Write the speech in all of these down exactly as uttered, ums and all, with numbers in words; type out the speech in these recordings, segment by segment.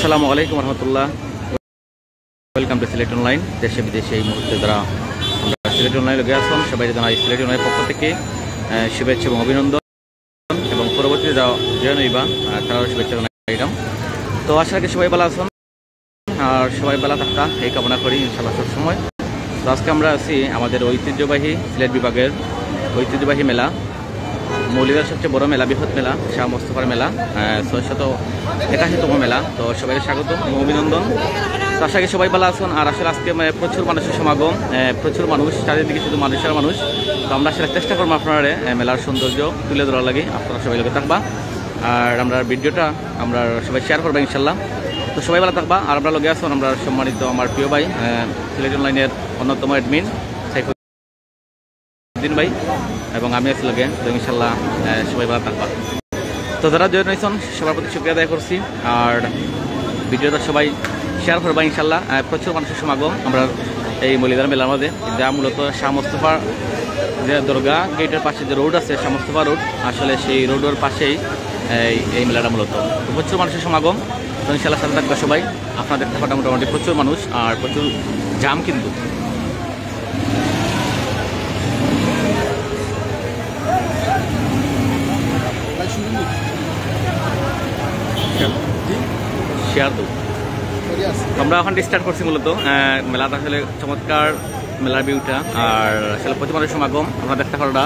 আসসালামু আলাইকুম রহমতুল্লাহ। Welcome to Sylhet অনলাইন। দেশে বিদেশে এই মুহূর্তে যারা আমরা সিলেট অনলাইন লগে আছেন, সবাই জানাই সিলেট অনলাইন পক্ষ থেকে আহ, শুভেচ্ছা এবং অভিনন্দন, এবং পরবর্তীতে যারা জয়েন হইবা আহ, তারাও শুভেচ্ছা জানাইলাম। তো আশা রাখি সবাই ভালো আছেন, আর সবাই ভালো থাকতা এই কামনা করি ইনশাল্লাহ সব সময়। তো আজকে আমরা আছি আমাদের ঐতিহ্যবাহী সিলেট বিভাগের ঐতিহ্যবাহী মেলা, মৌলিদার সবচেয়ে বড় মেলা, বৃহৎ মেলা, শাহ মোস্তফার মেলা, আহ, ছয়শত একাশিতম মেলা। তো সবাইকে স্বাগত এবং অভিনন্দন। তো আশা করি সবাই ভালো আছেন। আর আসলে আজকে, মানে, প্রচুর মানুষের সমাগম, আহ, প্রচুর মানুষ, চারিদিকে শুধু মানুষের মানুষ। তো আমরা আসলে চেষ্টা করবো আপনারা মেলার সৌন্দর্য তুলে ধরার লাগি। আপনারা সবাই লগে থাকবা, আর আমরা ভিডিওটা আমরা সবাই শেয়ার করবা ইনশাল্লাহ। তো সবাই ভালো থাকবা। আর আমরা লগে আছেন আমরা সম্মানিত আমার প্রিয় ভাই, আহ, সিলেট অনলাইনের অন্যতম অ্যাডমিন সাইফুদ্দিন ভাই, এবং আমি আছি লগে। তো ইনশাল্লাহ, আহ, সবাই ভালো থাকবা। তো যারা জয়েন হয়েছেন, সবার প্রতি শুক্রিয়া আদায় করছি। আর ভিডিওটা সবাই শেয়ার করবা ইনশাল্লাহ। আহ, প্রচুর মানুষের সমাগম আমরা এই মলিদার মেলার মধ্যে, যা মূলত শাহ মোস্তফার যে দরগা গেটের পাশে যে রোড আছে, শাহ মোস্তফা রোড, আসলে সেই রোডের পাশেই এই এই মেলাটা মূলত। তো প্রচুর মানুষের সমাগম। তো ইনশাল্লাহ সাথে থাকবে সবাই। আপনারা দেখতে পাচ্ছেন মোটামুটি প্রচুর মানুষ আর প্রচুর জাম কিন্তু। শেয়ার তো আমরা এখন স্টার্ট করছি মূলত। আহ, মেলাটা আসলে চমৎকার, মেলার ভিউটা। আর আসলে প্রচুর মানুষের সমাগম, আপনারা দেখতে পাররা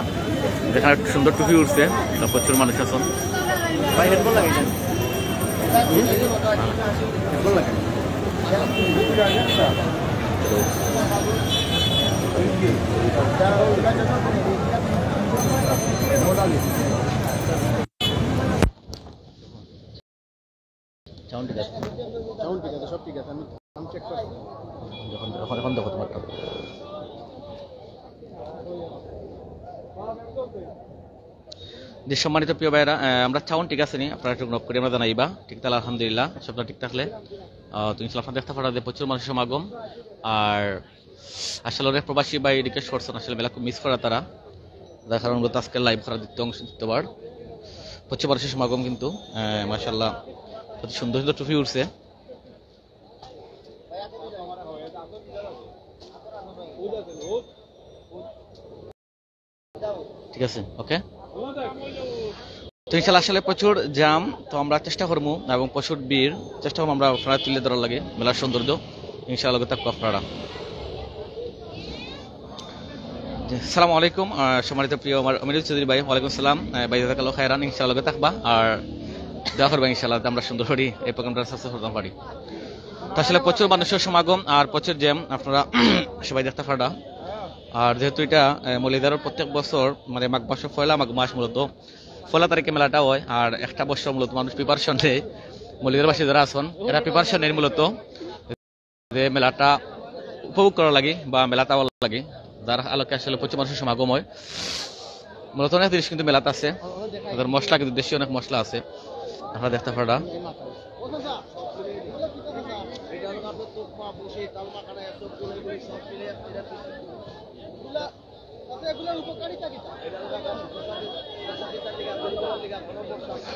যেখানে সুন্দর টুপি উঠছে, তো প্রচুর মানুষ আছেন। ভাই, হেডফোন লাগাই দেন। হেডফোন লাগাই। সাউন্ড ঠিক আছে? সাউন্ড ঠিক আছে, সব ঠিক আছে। আমি, আমি চেক করছি। যখন, এখন, এখন দেখো তোমারটা। জি, সম্মানিত প্রিয় ভাইরা, আহ, আমরা সাউন্ড ঠিক আছে নি? আপনারা একটু নক করে আমরা জানাইবা। ঠিক তাহলে আলহামদুলিল্লাহ, সবটা ঠিক থাকলে, আহ, তুমি ইনশাল্লাহ আপনারা দেখতে পাররা যে প্রচুর মানুষের সমাগম। আর আসলে অনেক প্রবাসী ভাই রিকোয়েস্ট করছেন, আসলে মেলা খুব মিস করা তারা, যার কারণে মূলত আজকে লাইভ করা দ্বিতীয় অংশ, দ্বিতীয়বার। প্রচুর মানুষের সমাগম কিন্তু, আহ, মাশাআল্লাহ, কত সুন্দর সুন্দর টুপি উঠছে। ঠিক আছে, ওকে। তো ইনশাল্লাহ আসলে প্রচুর জাম, তো আমরা চেষ্টা করবো এবং প্রচুর ভিড়, চেষ্টা করবো আমরা আপনারা তুলে ধরার লাগি মেলার সৌন্দর্য। ইনশাল্লাহ লগে থাকবো আপনারা। জি, আসসালামু আলাইকুম, আহ, সম্মানিত প্রিয় আমার আমিরুল চৌধুরী ভাই, ওয়ালাইকুম আসসালাম। আহ, ভাই, জাযাকাল্লাহু খায়রান, ইনশাল্লাহ লগে থাকবা আর দোয়া করবা ইনশাল্লাহ, যাতে আমরা সুন্দর করি এই প্রোগ্রামটা সাকসেস করতাম পারি। তো আসলে প্রচুর মানুষের সমাগম আর প্রচুর জ্যাম, আপনারা সবাই দেখতে পাররা। আর যেহেতু এটা, আহ, মলিদারর প্রত্যেক বছর, মানে, মাঘ মাসের পয়লা মাঘ মাস মূলত, পয়লা তারিখে মেলাটা হয়, আর একটা বছর মূলত মানুষ প্রিপারেশন নেয়, মলিদারবাসী যারা আছেন, এরা প্রিপারেশন নেয় মূলত যে মেলাটা উপভোগ করার লাগি বা মেলাটা হওয়ার লাগি, যার আলোকে আসলে প্রচুর মানুষের সমাগম হয়। মূলত অনেক জিনিস কিন্তু মেলাতে আছে, তাদের মশলা কিন্তু দেশি অনেক মশলা আছে, আপনারা দেখতে পাররা।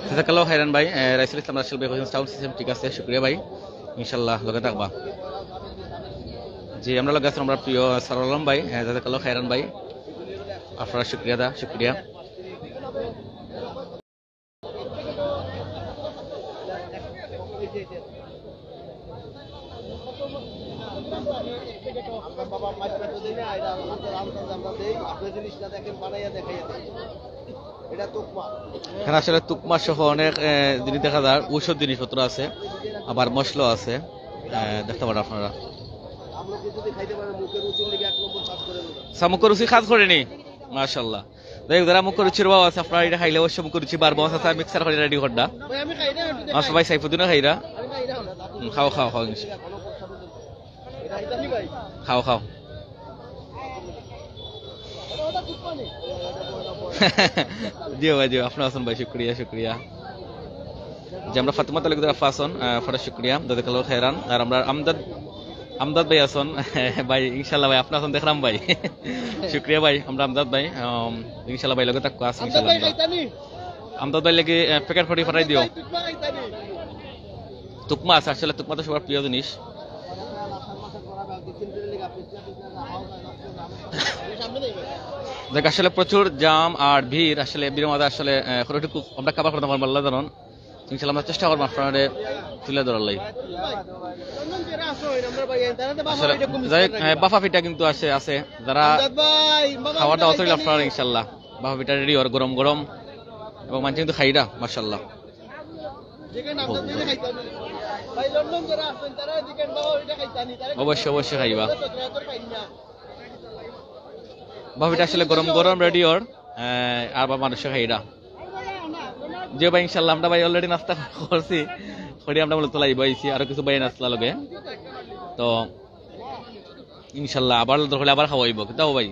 জাযাকাল্লাহু খায়রান ভাই, আহ, রাইসুল ইসলাম রাসেল ভাই কইছেন সাউন্ড সিস্টেম ঠিক আছে, শুক্রিয়া ভাই, ইনশাল্লাহ লগে থাকবা। জি, আমরা লগে আছেন আমরা প্রিয় সারুল আলম ভাই, আহ, জাযাকাল্লাহু খায়রান ভাই, আপনারা শুক্রিয়া দা, শুক্রিয়া। এখানে আসলে তুকমা সহ অনেক, আহ, জিনিস দেখা যায়, ঔষধ জিনিসপত্র আছে, আবার মশলা আছে, আহ, দেখতে পারেন আপনারা। আচ্ছা, মুখর রুচি কাজ করেনি, মাশাআল্লাহ। যাই হোক, যারা মুখর রুচির অভাব আছে, আপনারা এটা খাইলে অবশ্য মুখর রুচি বাড়বো। আচ্ছা, মিক্সার করে রেডি করডা। ভাই, আমি খাই না, আপনি আমার খাই। সবাই সাইফুদ্দিনও খাইরা। আমি খাই না। হুম, খাও, খাও, খাও, ইনশাআল্লাহ। এটা খাইতাম নি ভাই? খাও, খাও। জিও ভাই, জিও, আপনি আছেন ভাই, শুক্রিয়া, শুক্রিয়া। যে আমরা ফাতেমা তালুকদার আফা আছেন, আহ, ফটা শুক্রিয়া, জাযাকাল্লাহু খায়রান। আর আমরা আমদাদ, আমদাদ ভাই আছেন, ভাই, ইনশাআল্লাহ ভাই, আপনি আছেন দেখলাম ভাই। শুক্রিয়া ভাই, আমরা আমদাদ ভাই, আম, ইনশাআল্লাহ ভাই, লগে থাকবো, আছি আমদাদ ইনশাআল্লাহ ভাই আমরা। খাইতানি? আমদাদ ভাই লাগি, আহ, প্যাকেট ফটি ফাটাই দিও। ভাই, তুই খাইতানি? তুকমা আছে, আসলে তুকমা তো সবার প্রিয় জিনিস। দেখ, আসলে প্রচুর জ্যাম আর ভিড়, আসলে ভিড়ের মাঝে আসলে, আহ, একটু আমরা কাবার করতাম পারলাম না, জানেন। ইনশাল্লাহ আমরা চেষ্টা করবো আপনারে তুলে ধরার লাগি। আসলে, যাই হোক, আহ, বাফা পিঠা কিন্তু আছে, আছে। যারা খাওয়ার দাওয়াত রইল আপনারা, ইনশাল্লাহ। বাফা পিঠা রেডি অর গরম গরম, এবং মানষে কিন্তু খাইরা, মাশাল্লাহ। অবশ্যই, অবশ্যই খাইবা। বাফা পিঠা আসলে গরম গরম রেডি অর, আহ, আর বা মানষে খাইরা। জি ভাই, ইনশাল্লাহ আমরা ভাই already নাস্তা করছি, করি আমরা মূলত live আইছি, আরো কিছু ভাই নাস্তা লগে। তো ইনশাল্লাহ আবার দরকার হলে আবার খাওয়াইবো, কিতা ভাই?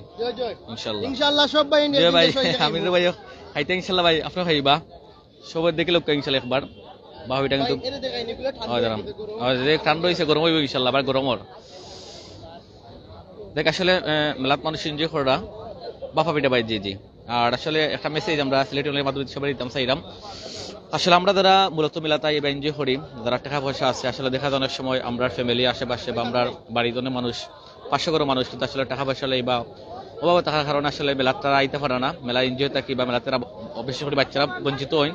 ইনশাল্লাহ। ইনশাল্লাহ সব ভাই জি ভাই, আমির ভাই খাইতে ইনশাল্লাহ ভাই, আপনি খাইবা। সবাই দেখি লোক ইনশাল্লাহ একবার। বাফা পিঠা কিন্তু ঠান্ডা অয়, দাঁড়াম। অয়, যে ঠান্ডা অইছে, গরম অইবো ইনশাল্লাহ, আবার গরম অর। দেখ, আসলে, আহ, মেলাত মানুষ enjoy কররা বাফা পিঠা ভাই, জি, জি। আর আসলে একটা message আমরা সিলেটি online মাধ্যমে সবাই দিতাম চাইরাম। আসলে আমরা যারা মূলত মেলাত আই বা enjoy করি, যারা টাকা পয়সা আছে, আসলে দেখা যায় অনেক সময় আমরার family আশেপাশে বা আমরার বাড়ির অনেক মানুষ, পাঁচশো ঘরর মানুষ কিন্তু আসলে টাকা পয়সা লই বা অভাবে থাকার কারণে আসলে মেলাত তারা আইতা পারে না, মেলা enjoy থাকি বা মেলাত তারা, বিশেষ করি বাচ্চারা বঞ্চিত অইন।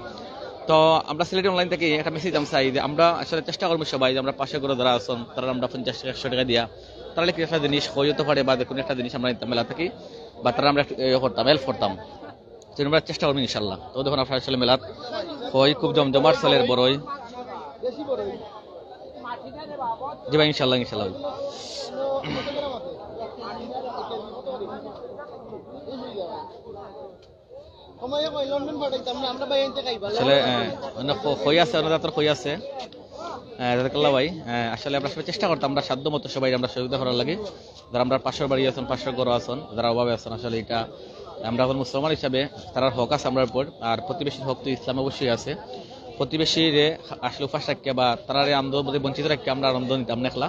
তো আমরা সিলেটি online থাকি একটা message দিতাম চাই যে আমরা আসলে চেষ্টা করবো সবাই যে আমরা পাঁচশো ঘরর যারা আছইন, তারারে আমরা পঞ্চাশ টাকা, একশো টাকা দিয়া তারা কি একটা জিনিস হইতে পারে বা যে কোনো একটা জিনিস আমরা নিতাম মেলা থাকি, বা তারা আমরা একটু ইয়ে করতাম, help করতাম। তো আমরা চেষ্টা করবো ইনশাল্লাহ। তো দেখুন আপনারা আসলে মেলাত হয় খুব জমজমাট চলের বড়ই। জি ভাই, ইনশাল্লাহ, ইনশাল্লাহ। আসলে, আহ, অনেক খ-, খই আছে, অনেক জাতর খই আছে। আহ, জাজাকাল্লাহ ভাই। আহ, আসলে আমরা সবাই চেষ্টা করতাম, আমরা সাধ্য মতো সবাই আমরা সহযোগিতা করার লাগি। যারা আমরা পাঁচশো বাড়ি আছইন, পাঁচশো ঘর আছইন, যারা অভাবে আছইন, আসলে এটা আমরা এখন মুসলমান হিসাবে তারার হক আছে আমরার উপর। আর প্রতিবেশীর হক তো ইসলামে অবশ্যই আছে। প্রতিবেশীরে আসলে উপাস রাখিয়া বা তারারে আনন্দ মধ্যে বঞ্চিত রাখিয়া আমরা আনন্দ নিতাম না একলা।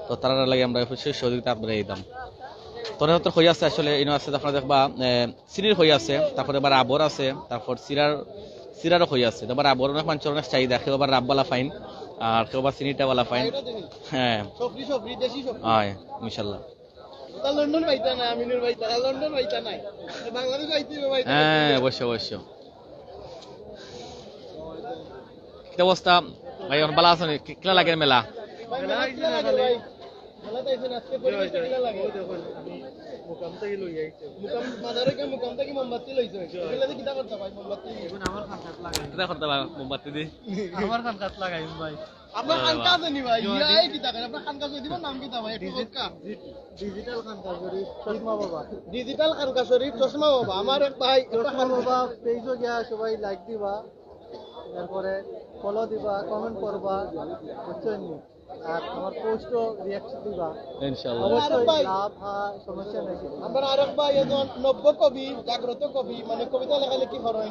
তো তারার লাগি আমরা অবশ্যই সহযোগিতা আমরা দিতাম। তো অনেক জাতর খই আছে আসলে, ইনো আছে, আপনারা দেখবা, আহ, চিনির খই আছে, তারপরে আবার আবর আছে, তারপর চিরার, চিরারও খই আছে। তারপর আবর অনেক মানষর অনেক চাহিদা, কেউ আবার রাবওয়ালা পাইন, আর কেউ আবার চিনিটাওয়ালা পাইন। হ্যাঁ। সফরি, সফরি, দেশি সফরি। হয়, ইনশাল্লাহ। তা লন্ডন পাইতা না, আমিনুর ভাই, তারা লন্ডন পাইতা নাই। বাংলাদেশ আইতে হবে ভাই। হ্যাঁ, অবশ্য, অবশ্য। কি অবস্থা? ভাই, এখন ভালা আছইন নি? কি, কিলা লাগে মেলা? ভাই, মেলা কিলা লাগে ভাই? মেলাত আইছেন আজকে, পরিবেশটা কিলা লাগে? মুকাম, মাজারো গিয়া মুকাম থাকি মোমবাতি লইছো। এগুলা দি কিতা করতা ভাই মোমবাতি? কিতা করতা ভাই মোমবাতি দি? আমার খান কাত লাগাইম ভাই। আপনার খানকা আছে নি ভাই? ইয়া, এই কিতা করে? আপনার খানকা আছে, দিবার নাম কিতা ভাই? একটু ডিজি-, কউক্কা। ডিজিটাল খানকা শরীফ, চশমা বাবা। ডিজিটাল খানকা শরীফ, চশমা বাবা। আমার এক ভাই, একটা চশমা বাবা পেজও গিয়া সবাই like দিবা, এরপরে follow দিবা, comment করবা, বুঝছইন নি? আর আমার পোস্টও react দিবা। ইনশাআল্লাহ। অবশ্যই আরে ভাই। লাভ হ্যাঁ, সমস্যা নাই। আমার আরেক ভাই একজন নব্য কবি, জাগ্রত কবি, মানে কবিতা লেখালেখি করেন।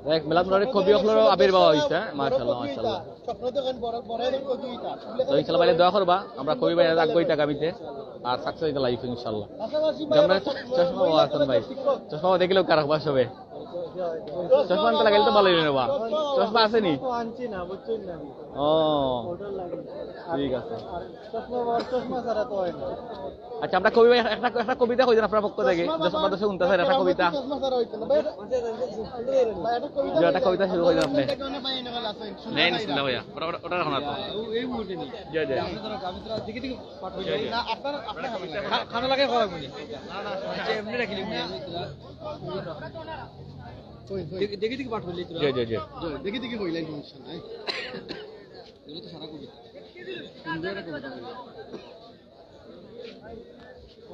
দেখ, মেলাত মনে হয় কবি অকলরও আবির্ভাব অইছে, হ্যাঁ? বড় মাশাআল্লাহ, কবি মাশাআল্লাহ। হইতা। স্বপ্ন দেখেন বড়, বড় একজন কবি হইতা। তো ইনশাআল্লাহ ভাই দোয়া করবা, আমরা কবি ভাই আগাইতা আগামীতে। আর success হইতা life ইনশাআল্লাহ। পাশাপাশি ভাই আমরা আমার চ-, চশমা বাবা আছেন ভাই। শিক্ষক। চশমা বাবা দেখলেও কার হবা সবে। চশমা আনতে লাগাইলে তো ভালোই হইলো বা। চশমা আছে নি? তো আনছি না, বুঝছইন না। ও। ওটার লাগে। ঠিক আছে। আর চশমা বাবার চশমা ছাড়া তো হয় না। আচ্ছা, আমরা কবি ভাই একটা, একটা কবিতা কই দেন আপনার পক্ষ থেকে। চশমা বাবা, দর্শক উনতা স্যার, একটা কবিতা। চশমা ছাড়া হইতো না। ভাই, ভাই, একটা কবিতা জি, একটা কইতা। কবিতা শুরু করেন আপনি। ভাই, এনে গেল আছে। নেন, বিসমিল্লাহ ভাইয়া। ওটা, ওটা, ওটা রাখো না তো। এই মুহূর্তে নেই। জি, জি। আমি তো, আমি তো দেখি দেখি পাঠ হয়ে যায়। না, আপনার, আপনার খানা লাগে। খা-, খানা লাগে খাওয়া বলি। না, না, আচ্ছা, এমনি রাখি নিবি। কই, কই? দেখি, দেখি দেখি পাঠ হইলে তোরা। জি, জি, জি। জি, দেখি দেখি হইলে সমস্যা নাই। এগুলো তো সারা কবিতা। সুন্দর একটা কবিতা।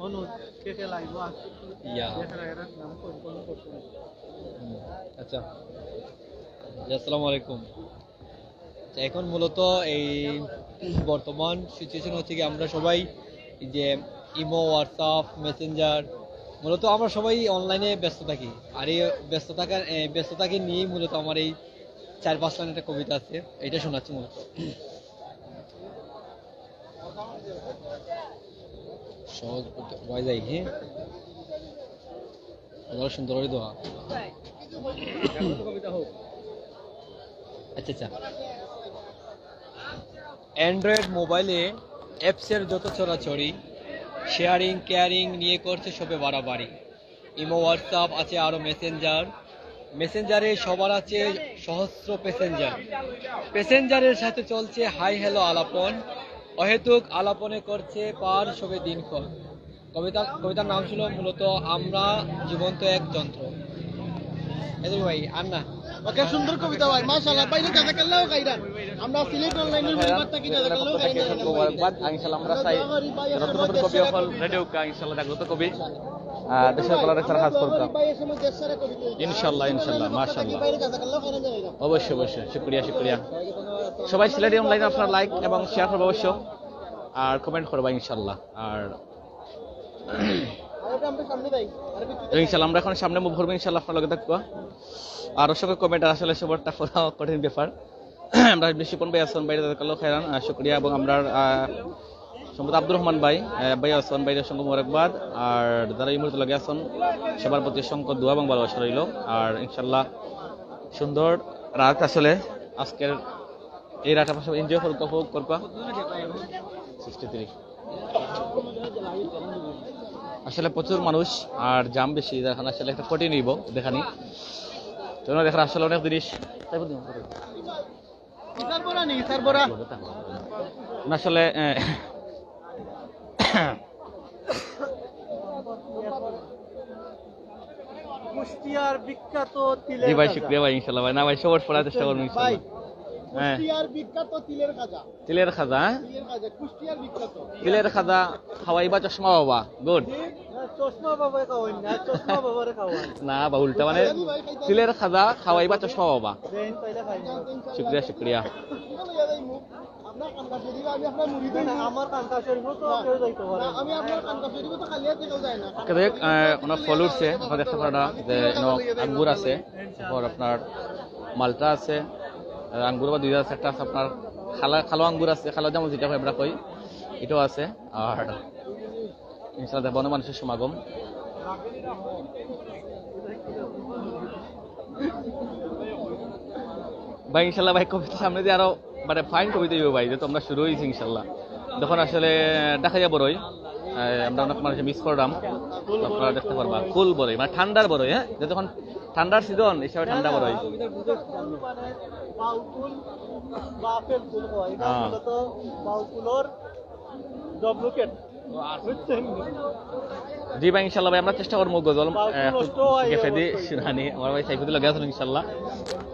অনু, কে কে live-ও আছে? ইয়া। দেখা যায় এরা নাম কোন কোন করছে। হুম, আচ্ছা। জি, আসসালামু আলাইকুম। আচ্ছা, এখন মূলত এই বর্তমান situation হচ্ছে কি, আমরা সবাই এই যে ইমো, WhatsApp, Messenger, মূলত আমরা সবাই online-এ ব্যস্ত থাকি। আর এই ব্যস্ত থাকার, এই ব্যস্ততাকে নিয়েই মূলত আমার এই চার পাঁচ লাইন একটা কবিতা আছে, এটা শোনাচ্ছি মূলত। সহজ উপায় যাই, হ্যাঁ? সুন্দর করে দেওয়া। আচ্ছা, আচ্ছা। অ্যান্ড্রয়েড মোবাইলে অ্যাপসের যত ছড়াছড়ি, শেয়ারিং কেয়ারিং নিয়ে করছে সবে বাড়াবাড়ি। ইমো, হোয়াটসঅ্যাপ, আছে আরও মেসেঞ্জার। মেসেঞ্জারে সবার আছে সহস্র প্যাসেঞ্জার। প্যাসেঞ্জারের সাথে চলছে হাই হ্যালো আলাপন। অহেতুক আলাপনে করছে পার সবে দিনক্ষণ। কবিতা, কবিতার নাম ছিল মূলত আমরা জীবন্ত এক যন্ত্র। এই যে ভাই, আর না। ওকে, সুন্দর কবিতা ভাই, মাশাআল্লাহ। ভাই, জাযাকাল্লাহু খাইরান। আমরা সিলেট অনলাইনের পরিবার থাকি জাযাকাল্লাহু খাইরান। মোবারকবাদ, ইনশাআল্লাহ আমরা চাই যত নতুন কবি অকল রেডি অউক্কা, ইনশাআল্লাহ জাগ্রত কবি, আহ, দেশের কলারে সারা কাজ করুক্কা। ইনশাআল্লাহ, ইনশাআল্লাহ, মাশাআল্লাহ। অবশ্যই, অবশ্যই, শুকরিয়া, শুকরিয়া। সবাই সিলেটি অনলাইনে আপনারা লাইক এবং শেয়ার করবা অবশ্য, আর কমেন্ট করবা ইনশাআল্লাহ। আর ইনশাআল্লাহ আমরা এখন সামনে মুভ করবো ইনশাআল্লাহ, আপনারা লগে থাকবা। আর অসংখ্য কমেন্ট, আর আসলে সবরটা পড়া কঠিন ব্যাপার। আমরা শিপন ভাই আছইন, ভাইরে জাযাকাল্লাহু খাইরান, আহ, শুকরিয়া। এবং আমরার, আহ, সম্ভবত আব্দুর রহমান ভাই, আহ, ভাই আছইন, ভাইরে অসংখ্য মোবারকবাদ। আর যারা এই মুহূর্তে লগে আছইন, সবার প্রতি অসংখ্য দোয়া এবং ভালোবাসা রইল। আর ইনশাআল্লাহ সুন্দর রাত, আসলে আজকের এই রাত আপনারা সবাই এনজয় করুক্কা, উপভোগ করুক্কা। Sixty three. আসলে প্রচুর মানুষ আর জ্যাম বেশি, যার কারণে আসলে একটা কঠিন অইবো দেখানি। তো দেখেন আসলে অনেক জিনিস। ইসার বড়া নি, ইসার বড়া। না, আসলে, এ, কুষ্টিয়ার বিখ্যাত তিলের জি ভাই, খাজা। শুকরিয়া ভাই, ইনশাআল্লাহ ভাই। না ভাই, সবর পড়া চেষ্টা করবো ইনশাআল্লাহ। ভাই, হ্যাঁ। কুষ্টিয়ার বিখ্যাত তিলের খাজা। তিলের খাজা, হ্যাঁ? তিলের খাজা, কুষ্টিয়ার বিখ্যাত। তিলের খাজা খাওয়াইবা চশমা বাবা, গুড। জি, না, চশমা বাবায় খাওয়াইন না, চশমা বাবারে খাওয়াইন। না বা উল্টা মানে, খাইতাম নি ভাই, খাইতাম নি। তিলের খাজা খাওয়াইবা চশমা বাবা। দেন, তাইলে খাই। শুকরিয়া, শুকরিয়া। আপনার কানকা শরীফ, আমি আপনার মুরিদ না, না, হই। আমার কানকা শরীফও তো না, কেউ যাইতে পারে না, না। আমি আপনার কানকা শরীফও তো খালি হাতে কেউ যায় না। ওকে, দেখ, আহ, ওনার ফল উঠছে, আপনারা দেখতে পারেন না যে এনো আঙ্গুর আছে, তারপর আপনার মালটা আছে, আর আঙ্গুর বা দুইটা আছে, একটা আছে আপনার খালা, কালো আঙ্গুর আছে, কালো জামরুল যেটা হয় আমরা কই, এটাও আছে। আর ইনশাআল্লাহ দেখবো অনেক মানুষের সমাগম। ভাই, ইনশাআল্লাহ ভাই, কবিতা সামনে দিয়ে আরো মানে ফাইন কবিতা দিব ভাই, যেহেতু আমরা শুরু হইছি ইনশাআল্লাহ। যখন আসলে ঢাকাইয়া বড়ই, আহ, আমরা অনেক মানুষ মিস করলাম, আপনারা দেখতে পারবা কুল বড়ই, মানে ঠান্ডার বড়ই, হ্যাঁ, যে তখন ঠান্ডার সিজন হিসাবে ঠান্ডা বড়ই। বাউকুল বা আপেল কুল হয়, এটা হ্যাঁ। মূলত বাউকুলর ডুপ্লিকেট। জি ভাই, ইনশাআল্লাহ ভাই, আমরা চেষ্টা করবো গজল, আহ, একটু গেফে দি শুনানি। আমার ভাই সাইফুদ্দিন লগে আছইন ইনশাআল্লাহ।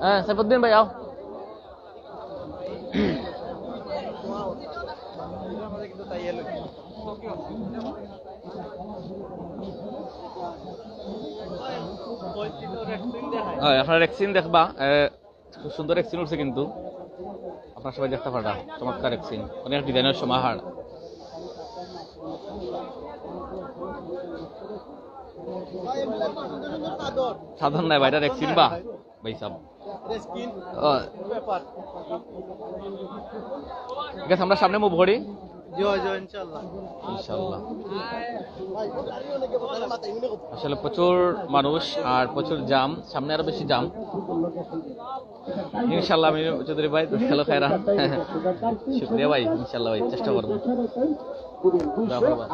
হ্যাঁ, সাইফুদ্দিন ভাই, আও। হ্যাঁ, আপনারা এক সিন দেখবা, আহ, খুব সুন্দর এক সিন উঠছে কিন্তু। আপনারা সবাই দেখতে পারবা, চমৎকার এক সিন, অনেক ডিজাইনের সমাহার। সাধারণ নাই ভাই, এটা এক সিন বা ভাই সাহেব। ও। ঠিক আছে, আমরা সামনে মুভ করি। জি, জি, ইনশাআল্লাহ। ইনশাআল্লাহ। আসলে প্রচুর মানুষ আর প্রচুর জ্যাম, সামনে আরো বেশি জ্যাম। ইনশাআল্লাহ আমি চৌধুরী ভাই, হ্যালো খায়রা। শুক্রিয়া ভাই, ইনশাআল্লাহ ভাই, চেষ্টা করবো। দোয়া করবা।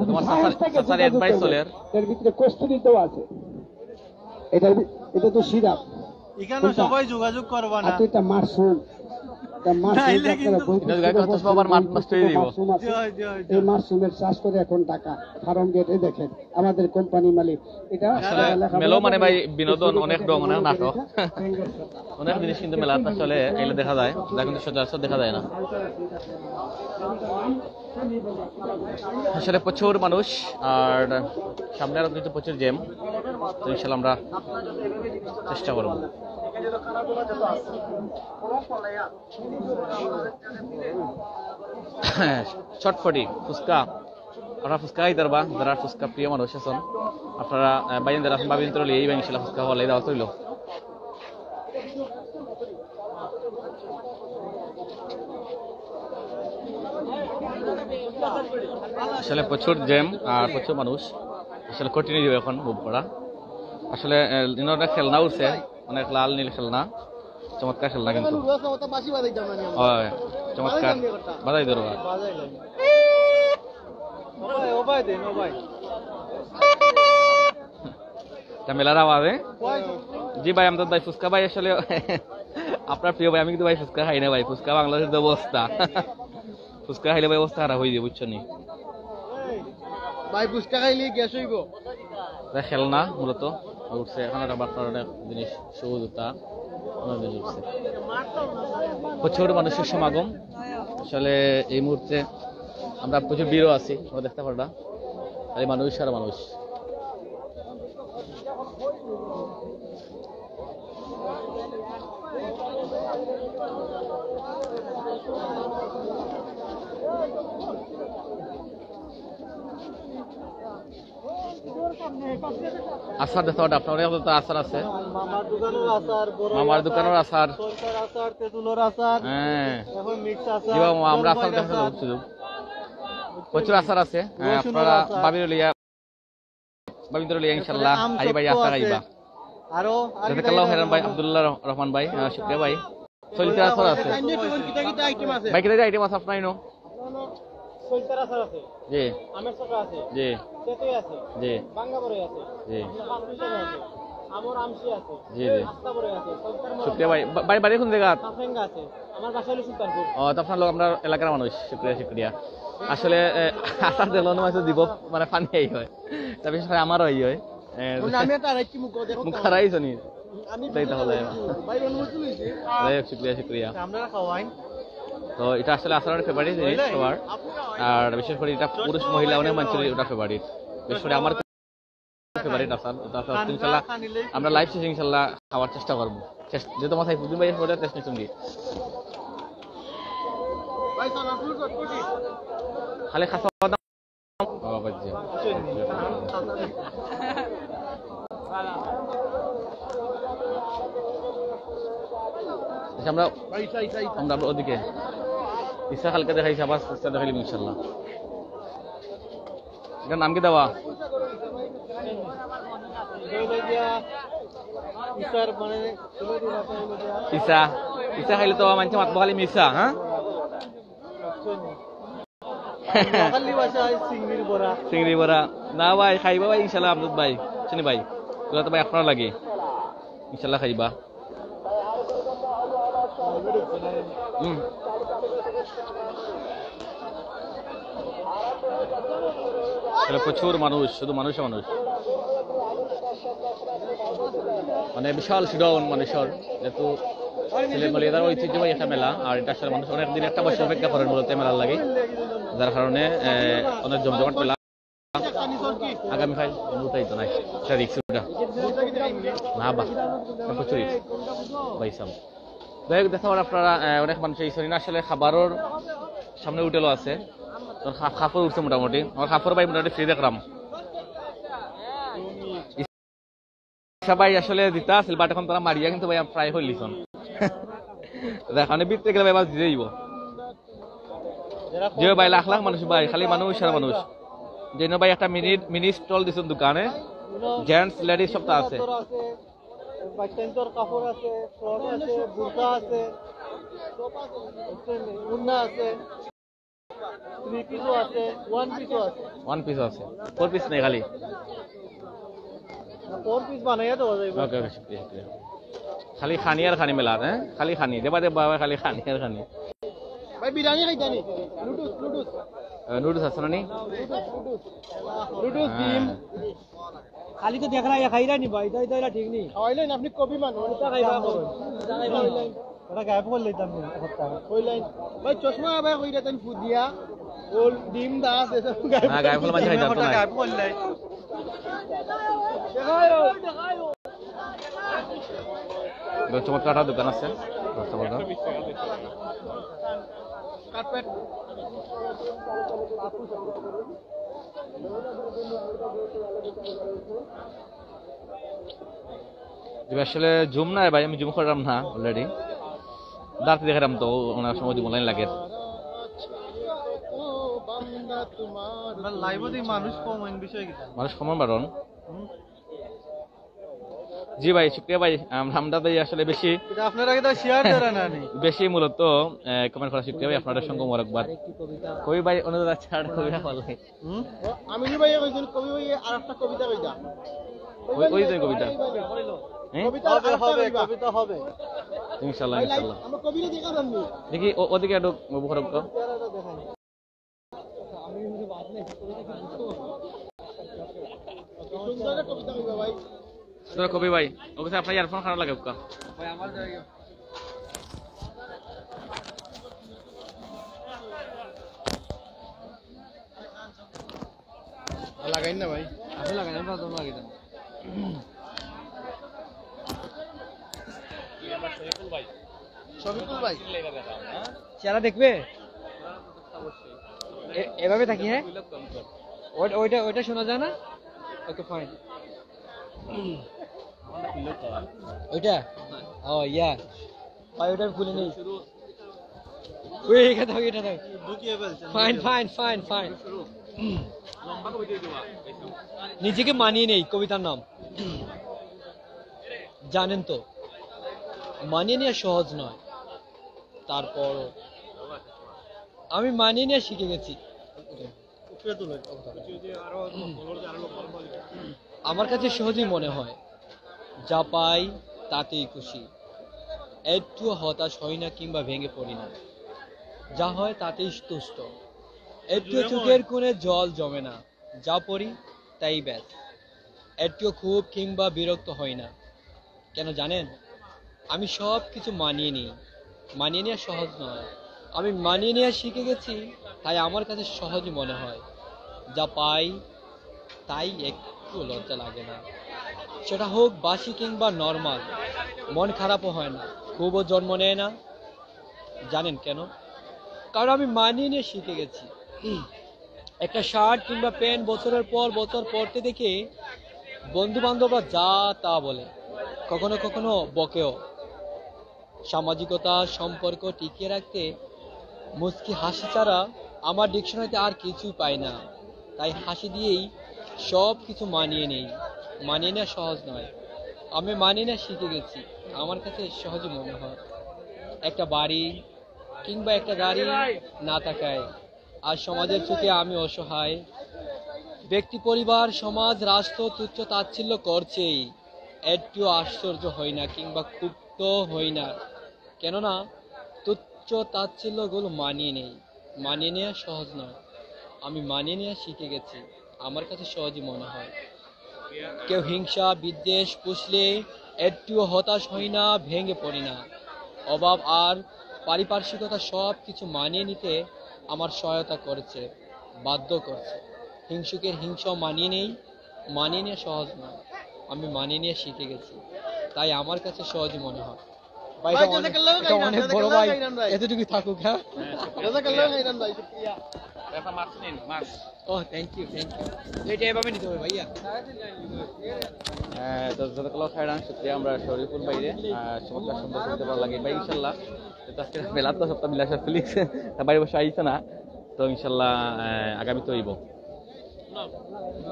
তোমার চাচার, চাচার অ্যাডভাইস চলের। এর ভিতরে কস্তুরি দেওয়া আছে। এটা, এটা তো সিরাপ। এখানে কোনটা? সবাই যোগাযোগ করবা না। আর তো এটা মাশরুম। এটা মাশরুম নাইলে আপনারা কিন্তু বলতে এটা গায়ে শুরু কত করছেন, সবার মাঠ নষ্ট হয়ে দিব। মাশরুম আছে। জি, জি, জি। এই মাশরুমের চাষ করে এখন ঢাকা ফার্ম গেটে দেখেন। আমাদের কোম্পানি মালিক। এটা আসলে লেখাপড়া মেলো মানে করে ভাই বিনোদন, অনেক ঢং, অনেক নাটক। অনেক জিনিস কিন্তু মেলাতে আসলে এগুলো দেখা যায়, যা কিন্তু সচরাচর দেখা যায় না। আসলে প্রচুর মানুষ, আর সামনে আরো কিন্তু প্রচুর জ্যাম। তো ইনশাল্লাহ আমরা চেষ্টা করবো। চটপটি, ফুচকা, আপনারা ফুচকা খাইতে পারবা, যারা ফুচকা প্রিয় মানুষ আছেন আপনারা, আহ, বাইরে যারা আছেন, ভাবিন তো লইয়া আইবা, ইনশাল্লাহ ফুচকা হলে দাওয়াত রইল। আসলে প্রচুর জ্যাম আর প্রচুর মানুষ, আসলে কঠিন হয়ে যাবে এখন মুভ করা। আসলে, আহ, ইনো একটা খেলনা উঠছে, অনেক লাল নীল খেলনা। চমৎকার খেলনা কিন্তু। ওই, চমৎকার। বাজাই ধরো আর। এটা মেলার আওয়াজ, এ? জি ভাই, আমজাদ ভাই, ফুচকা ভাই আসলে আপনার প্রিয় ভাই, আমি কিন্তু ভাই ফুচকা খাই না ভাই, ফুচকা বাংলাদেশের যে অবস্থা। ফুচকা খাইলে ভাই অবস্থা খারাপ অই যায়, বুঝছো নি? ভাই, ফুচকা খাইলে গ্যাস অইবো। এটা খেলনা মূলত উঠছে, এখানে আবার আপনার অনেক জিনিস, শু, জুতা, অনেক জিনিস উঠছে। প্রচুর মানুষের সমাগম। আসলে এই মুহূর্তে আমরা প্রচুর ভিড়ও আছি, তোমরা দেখতে পারবা, খালি মানুষ আর মানুষ। আচার দেখতে পারবা, আপনার অনেক তো আচার আছে। মামার দোকানের আচার, বড় মামার আচার, দোকানের আচার। সলতার আচার, তেঁতুলের আচার, হ্যাঁ। এখন মিক্স আচার, জি বাবা, আমরা আচার জলপাই দেখাতে আচার। প্রচুর আচার আছে। হ্যাঁ, রসুনের আপনারা আচার। ভাবিরে লইয়া, ভাবিরে লইয়া ইনশাল্লাহ আম আইবা, শক্ত আচার আছে। আইবা। আরো, আর জাযাকাল্লাহু খাইরান ভাই, আব্দুল্লাহ রহ-, রহমান ভাই, আহ, শুক্রিয়া ভাই। সলতার আচার আছে। কিতা কিতা আইটেম আছে? ভাই, কিতা কিতা আইটেম আছে আপনার ইনো? সলতার আচার আছে। জি। আমের চকা আছে। জি। তেতুই আছে। জি। বাঙ্গা বড়ই আছে। জি। আপনার পাঁচ মিশালি আছে। আমর আমশি আছে। জি, জি। আস্তা বড়ই আছে। সলতার মরব্বা শুক্রিয়া ভাই। আছে। বা-, বাড়ি, বাড়ি কোন জায়গা? কাফেঙ্গা আছে। আমার বাসা হলো সুলতানপুর। ও, তো আপনার লোক, আপনার এলাকার মানুষ। শুক্রিয়া, শুক্রিয়া। আসলে, এ, আচার দেখলে মনে হয় দিব, মানে, পানি এই হয়। তা বিশেষ করে আমারও এই হয়। এ, মানে, আমি একটা আরেকটি মুখ দেখো মুখ তো। খারাই শুনি। আমি তাই তাহলে। ভাই, অনুমতি লইছি। যাই হোক, শুক্রিয়া, শুক্রিয়া। আমরা খাওয়াই। তো এটা আসলে আচারের ফেভারিট জিনিস সবার। আর বিশেষ করে এটা পুরুষ মহিলা অনেক মানুষের ওটা ফেভারিট। বিশেষ করে আমার ফেভারিট আচার, এটা আচার। ইনশাল্লাহ আমরা লাইভ শেষে ইনশাল্লাহ খাওয়ার চেষ্টা করবো। চেষ্টা, যেহেতু আমার সাইফুদ্দিন ভাই এসে টেস্ট নিচ্ছেন কি? খালি খাসা বাদাম। ও, বুঝছি। আচ্ছা, আমরা, আমরা ওদিকে ইসা কালকে দেখাইছি, আবার ইসা দেখাইলাম ইনশাল্লাহ। এটার নাম কি দেওয়া? ইসার মানে ইসা, ইসা খাইলে তো মানছে মাতবো খালি মিসা, হ্যাঁ? নোয়াখালী ভাষায় চিংড়ির বড়া। চিংড়ি বড়া। না ভাই, খাইবা ভাই, ইনশাল্লাহ, আমজাদ ভাই। চিনি ভাই, তোরা তো ভাই আপনার লাগে। ইনশাল্লাহ খাইবা। হুম। আসলে প্রচুর মানুষ, শুধু মানুষ আর মানুষ। মানে বিশাল showdown মানুষের, যেহেতু সিলেট মৌলভীবাজার ঐতিহ্যবাহী একটা মেলা, আর এটা আসলে মানুষ অনেক দিন একটা বছর অপেক্ষা করেন মূলত এই মেলার লাগি, যার কারণে, এ, অনেক জমজমাট মেলা। আগামীকাল উঠাই তো নাই, এটা রিক্স উঠা। না বা, এটা প্রচুর রিক্স। ভাই সাহেব। যাই হোক, দেখতে পারেন আপনারা, আহ, অনেক মানুষ এই সরি না, আসলে খাবারের সামনে হোটেলও আছে। তোর খা-, খাফর উঠছে মোটামুটি। আমার খাফর ভাই মোটামুটি ফ্রি দেখলাম। ইসা ভাই আসলে দিতা আছিল, but এখন তারা মারিয়া কিন্তু ভাই ফ্রাই হইলিছন। দেখ, মানে ভিতরে গেলে ভাই আবার দিতে দিব। যে ভাই লাখ লাখ মানুষ ভাই, খালি মানুষ আর মানুষ। যেন ভাই একটা মিনি, মিনি স্টল দিছন দোকানে, জেন্টস লেডিস সবটা আছে। বাচ্চাইন্তর কাপড় আছে, ফ্রক আছে, বুরকা আছে, উন্না আছে, থ্রি পিসও আছে, ওয়ান পিসও আছে। ওয়ান পিস আছে, ফোর পিস নাই খালি। ফোর পিস বানাইয়া দেওয়া যায়। ওকে, ওকে, শুক্রিয়া, শুক্রিয়া। খালি খানি আর খানি মেলা, হ্যাঁ? খালি খানি। দেবা, দেবা, খালি খানি আর খানি। ভাই, বিরিয়ানি খাইতানি? Noodles, noodles. আহ, নুডলস আছে না নি? Noodles, noodles. নুডলস, হ্যাঁ। ডিম। খালি তো দেখরা, ইয়া খাইরা নি ভাই, তাই তো এটা ঠিক নি। খাওয়াইলেন আপনি কবি মানুষ। এটা খাইবা করো। এটা খাইবা করো। ওটা গায়েব করে লইতাম নি, করতাম। কইলেন, ভাই, চশমা ভাই কইরা তাই ফুদিয়া, ওর ডিম দা আছে, সব গায়েব না, গায়েব করে মাঝে খাইতাম তো ওটা না। গায়েব করলে। দেখাও, দেখাও। এবার চমৎকার একটা দোকান আছে, রাস্তা বলতে। কার্পেট। যে আসলে জুম নাই ভাই, আমি জুম করলাম না already। দাঁড়াতে দেখালাম তো, অনেক সময় জুম লাইন লাগে। আপনার লাইভও দিয়ে মানুষ কম, এন বিষয়ে কি? মানুষ কম বাড়ন। হুম। জি ভাই, শুক্রিয়া ভাই। আম-, আমরা ভাই আসলে বেশি এটা আপনারা কিন্তু শেয়ার ধরে না নি। বেশি মূলত, আহ, কমেন্ট করা শুক্রিয়া ভাই, আপনাদের সঙ্গে মোবারকবাদ। আরেকটি কবিতা। কবি ভাই, অনুরোধ আছে, আর কবিতা বলে। হুম? ও, আমিনুল ভাই কইছেন, কবি ভাই আর একটা কবিতা কইতা। ওই, ওই যে কবিতা। হ্যাঁ? কবিতা আর হবে, একটা হবে, কইবা। কবিতা হবে। ইনশাআল্লাহ, ভাই, ইনশাআল্লাহ। আমরা কবিরে দেখা যাননি। দেখি, ও-, ওদিকে একটু মুখ করো তো। চেহারাটা দেখান। সুন্দর কবিতা কইবা ভাই। সুন্দর কবি ভাই। ওকে স্যার, আপনার ইয়ারফোন খারাপ লাগে ওকা। ভাই, আমার জায়গা। লাগাই না ভাই। আমি লাগাই না, আমি বাজানো লাগাই না। শফিকুল ভাই। চেহারা দেখবে? এ-, এভাবে তাকিয়ে, হ্যাঁ? ওইটা, ওইটা, ওইটা শোনা যায় না? ওকে, ফাইন। ওইটা? ও, ইয়া। ভাই, ওটা আমি খুলে নেই। ওই, এটা থাক, এটা থাক। Fine, fine, fine, fine. নিজেকে মানিয়ে নেই, কবিতার নাম। জানেন তো, মানিয়ে নেওয়া সহজ নয়। তারপরও আমি মানিয়ে নেওয়া শিখে গেছি। আমার কাছে সহজই মনে হয়, যা পাই তাতেই খুশি। একটুও হতাশ হই না কিংবা ভেঙে পড়ি না। যা হয় তাতেই তুষ্ট। একটুও চোখের কোণে জল জমে না। যা পড়ি তাই ব্যাস। একটুও ক্ষোভ কিংবা বিরক্ত হই না। কেন জানেন? আমি সব কিছু মানিয়ে নিই। মানিয়ে নেওয়া সহজ নয়। আমি মানিয়ে নেওয়া শিখে গেছি, তাই আমার কাছে সহজই মনে হয়। যা পাই, তাই একটু লজ্জা লাগে না। সেটা হোক বাসি কিংবা নরমাল, মন খারাপও হয় না, ক্ষোভও জন্ম নেয় না। জানেন কেন? কারণ আমি মানিয়ে নিয়ে শিখে গেছি। একটা শার্ট কিংবা প্যান্ট বছরের পর বছর পরতে দেখে বন্ধু বান্ধবরা যা তা বলে, কখনো কখনো বকেও। সামাজিকতা সম্পর্ক টিকিয়ে রাখতে মুচকি হাসি ছাড়া আমার ডিকশনারিতে আর কিছুই পাই না। তাই হাসি দিয়েই সব কিছু মানিয়ে নেই। মানিয়ে নেওয়া সহজ নয়। আমি মানিয়ে নেওয়া শিখে গেছি। আমার কাছে সহজই মনে হয়। একটা বাড়ি কিংবা একটা গাড়ি না থাকায় আর সমাজের চোখে আমি অসহায়। ব্যক্তি, পরিবার, সমাজ, রাষ্ট্র তুচ্ছ তাচ্ছিল্য করছেই। একটু আশ্চর্য হই না কিংবা ক্ষুব্ধ হই না, কেননা তুচ্ছ তাচ্ছিল্যগুলো মানিয়ে নেই। মানিয়ে নেওয়া সহজ নয়। আমি মানিয়ে নেওয়া শিখে গেছি। আমার কাছে সহজই মনে হয়। কেউ হিংসা বিদ্বেষ পুষলে একটুও হতাশ হই না, ভেঙে পড়ি না। অভাব আর পারিপার্শ্বিকতা সব কিছু মানিয়ে নিতে আমার সহায়তা করেছে, বাধ্য করছে। হিংসুকের হিংসাও মানিয়ে নেই। মানিয়ে নেওয়া সহজ নয়। আমি মানিয়ে নিয়ে শিখে গেছি, তাই আমার কাছে সহজই মনে হয়। ভাই, ভাই, এটা অনেক, জাজাকাল্লাহ এটা খাইরান, অনেক বড় জাজাকাল্লাহ ভাই। খাইরান ভাই। এতটুকু থাকুক, হ্যাঁ? জাজাকাল্লাহ খাইরান ভাই, শুকরিয়া। এটা মাছ নিন, মাছ। ও, thank you, thank you। এটা এভাবে নিতে হবে, ভাইয়া। হ্যাঁ, তো জাজাকাল্লাহ খাইরান, শুকরিয়া আমরা শরীফুল ভাইরে, আহ, চমৎকার সুন্দর করতে পারা লাগে। ভাই, ইনশাল্লাহ, তো আজকে বেলা তো সপ্তাহ মিলা সব ফিলিক্স, তা বাইরে বসে আইছে না, তো ইনশাল্লাহ, আহ, আগামী তো অইব।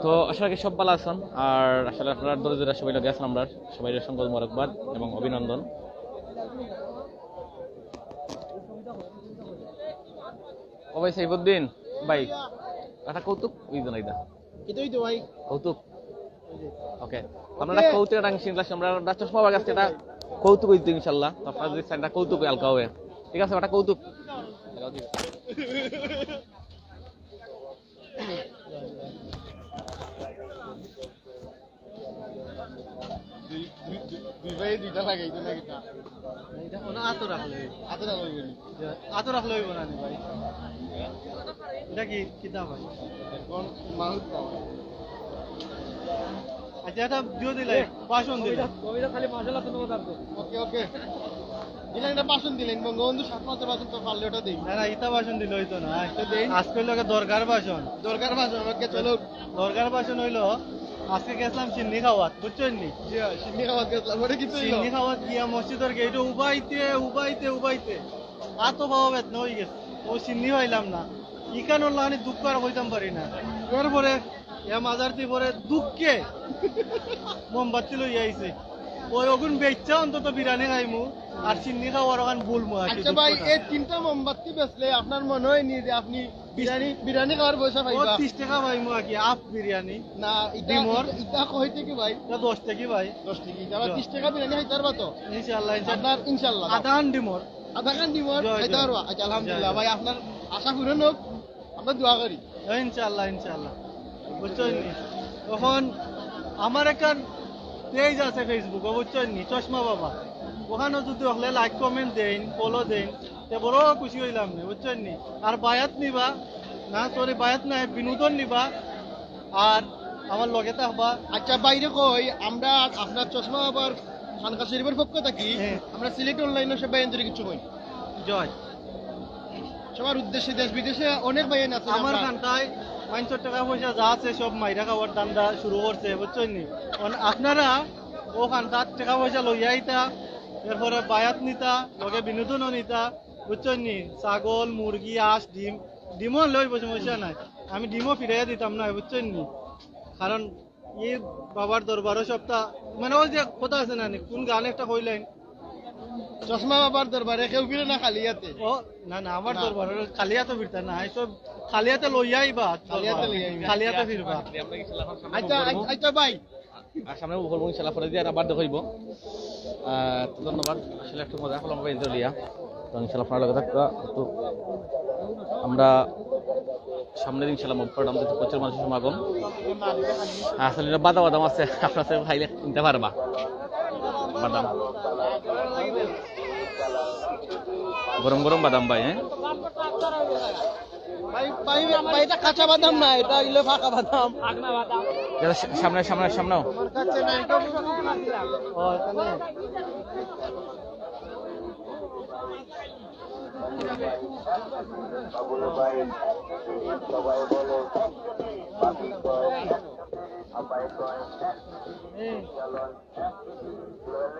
তো আশা রাখি সব ভালো আছেন, আর আসলে আপনারা ধরে ধরে সবাই লগে আছেন, আমরা সবাই সঙ্গে মোবারকবাদ এবং অভিনন্দন। ও ভাই সাইফুদ্দিন ভাই, একটা কৌতুক ওই জানাই দা। এটাই তো ভাই। কৌতুক। ওকে। আমরা একটা কৌতুক একটা আনছি, আমরা একটা চশমা বাগাস, এটা কৌতুক হইতো ইনশাল্লাহ। তো আপনারা যদি চান, একটা কৌতুক হালকা হবে। ঠিক আছে, একটা কৌতুক। দুই, দুই, দুই, দুই ভাই দুইটা লাগাইতো না কিতা? এটা ওনা আতো রাখলে। আতো রাখলে বলি। আতো রাখলে হইব না নি ভাই? এটা কি, কিতা ভাই? এখন মানুষ পাওয়া। আচ্ছা, এটা দিও দিলাই, ভাষণ দিলাই। কবিতা, কবিতা খালি মার্শাল আর্ট অনুবাদ আর তো। ওকে, ওকে। দিলেন, এটা ভাষণ দিলেন, বঙ্গবন্ধু সাত মাসের ভাষণ তো পারলে ওটা দিন। না, না, ইতা ভাষণ দিলে হইতো না। তো দিন। আজকে হইলো গিয়ে দরকার ভাষণ। দরকার ভাষণ, ওকে, চলো। দরকার ভাষণ হইলো, আজকে গেছিলাম সিন্নি খাওয়াত, বুঝছেন নি? জি, হ্যাঁ, সিন্নি খাওয়াত গেছিলাম, ওটা কিন্তু হইলো। সিন্নি খাওয়াত গিয়া মসজিদের গেটে উবাইতে, উবাইতে, উবাইতে, আতো বাবা বেদনা হয়ে গেছে। ও সিন্নি পাইলাম না। ইখানোর লাগানি দুঃখ আর কইতাম পারি না। এরপরে এ মাজার দি পরে দুঃখে মোমবাতি লইয়া আইছে। ওই ওগুন বেচা অন্তত বিরিয়ানি খাইমু, আর চিন্নি খাওয়ার ওখান বলমু আর কি। আচ্ছা ভাই, এই তিনটা মোমবাতি বেচলে আপনার মনে হয় নি যে আপনি বিরিয়ানি, বিরিয়ানি খাওয়ার পয়সা পাইবা? তিরিশ টাকা পাইমু আর কি, আপ বিরিয়ানি। না, এটা, ডিমর। এটা, এটা কই থেকে ভাই? এটা দশ টাকা ভাই। দশ টাকা। তাহলে তিরিশ টাকা বিরিয়ানি খাইতে পারবা তো? ইনশাআল্লাহ, ইনশাআল্লাহ। আপনার ইনশাআল্লাহ। আধাখান ডিমর। আধাখান ডিমর জয়, খাইতে জয়। পারবা? আচ্ছা, আলহামদুলিল্লাহ জয়। ভাই, আপনার আশা পূরণ হোক। আমরা দোয়া করি। ইনশাআল্লাহ, ইনশাআল্লাহ। বুঝছইন নি? তখন আমার একটা পেজ আছে Facebook-ও, বুঝছইন নি? চশমা বাবা। ওখানো যদি হকলে like, comment দেইন, follow দেইন, তে বড় খুশি অইলাম নে, বুঝছইন নি? আর বায়াত নিবা, না, sorry, বায়াত নায়, বিনোদন নিবা, আর আমার লগে থাকবা। আচ্ছা, বাইরে কই, আমরা আপনার চশমা বাবার খানকা শরীফের পক্ষ থাকি, হ্যাঁ। আমরা সিলেট online-ও সব ভাইয়াইন্তরে কিছু কই। জয়। সবার উদ্দেশ্যে, দেশ বিদেশে অনেক ভাইয়াইন আছে আমার আমরা। খানকায় মাইনষর টাকা পয়সা যা আছে সব মাইরা খাওয়ার ধান্দা শুরু করছে, বুঝছইন নি? অন-, আপনারা ও খানকাত টাকা পয়সা লইয়া আইতা, এরপরে বায়াত নিতা, লগে বিনোদনও নিতা, বুঝছইন নি? ছাগল, মুরগি, হাঁস, ডিম, ডিমও লইব, সমস্যা নাই, আমি ডিমও ফিরাইয়া দিতাম না, বুঝছইন নি? কারণ এই বাবার দরবারও সবটা, মানে, ওই যে কথা আছে না নি, কোন গান একটা কইলেন, চশমা বাবার দরবারে কেউ ফিরে না খালি হাতে। ও, না, না, আমার না। দরবারে খালি হাতে ফিরতা না, এই সব খালি হাতে লইয়া আইবা, খালি হাতে লইয়া আইবা। খালি হাতে ফিরবা। আচ্ছা, আচ্ছা, আচ্ছা ভাই। আর সামনে উপর ইনশাআল্লাহ পরে দিয়ে আবার দেখা হইব। আহ, তো ধন্যবাদ। আসলে একটু মজা করলাম ভাই, ইন্দ্রলিয়া। তো ইনশাআল্লাহ আপনারা লগে থাকবা। তো আমরা সামনের ইনশাআল্লাহ মুভ করলাম, দেখতে প্রচুর মানুষের সমাগম। আসলে এটা বাদাম বাদাম আছে, আপনারা সব খাইলে কিনতে পারবা বাদাম। গরম গরম বাদাম ভাই, হ্যাঁ? ভাই, ভাই, ভাই, এটা কাঁচা বাদাম না, এটা হইলো পাকা বাদাম। এটা সা-, সামনে, সামনে, সামনে। আমার কাছে নাই, এটা ও, এখানে।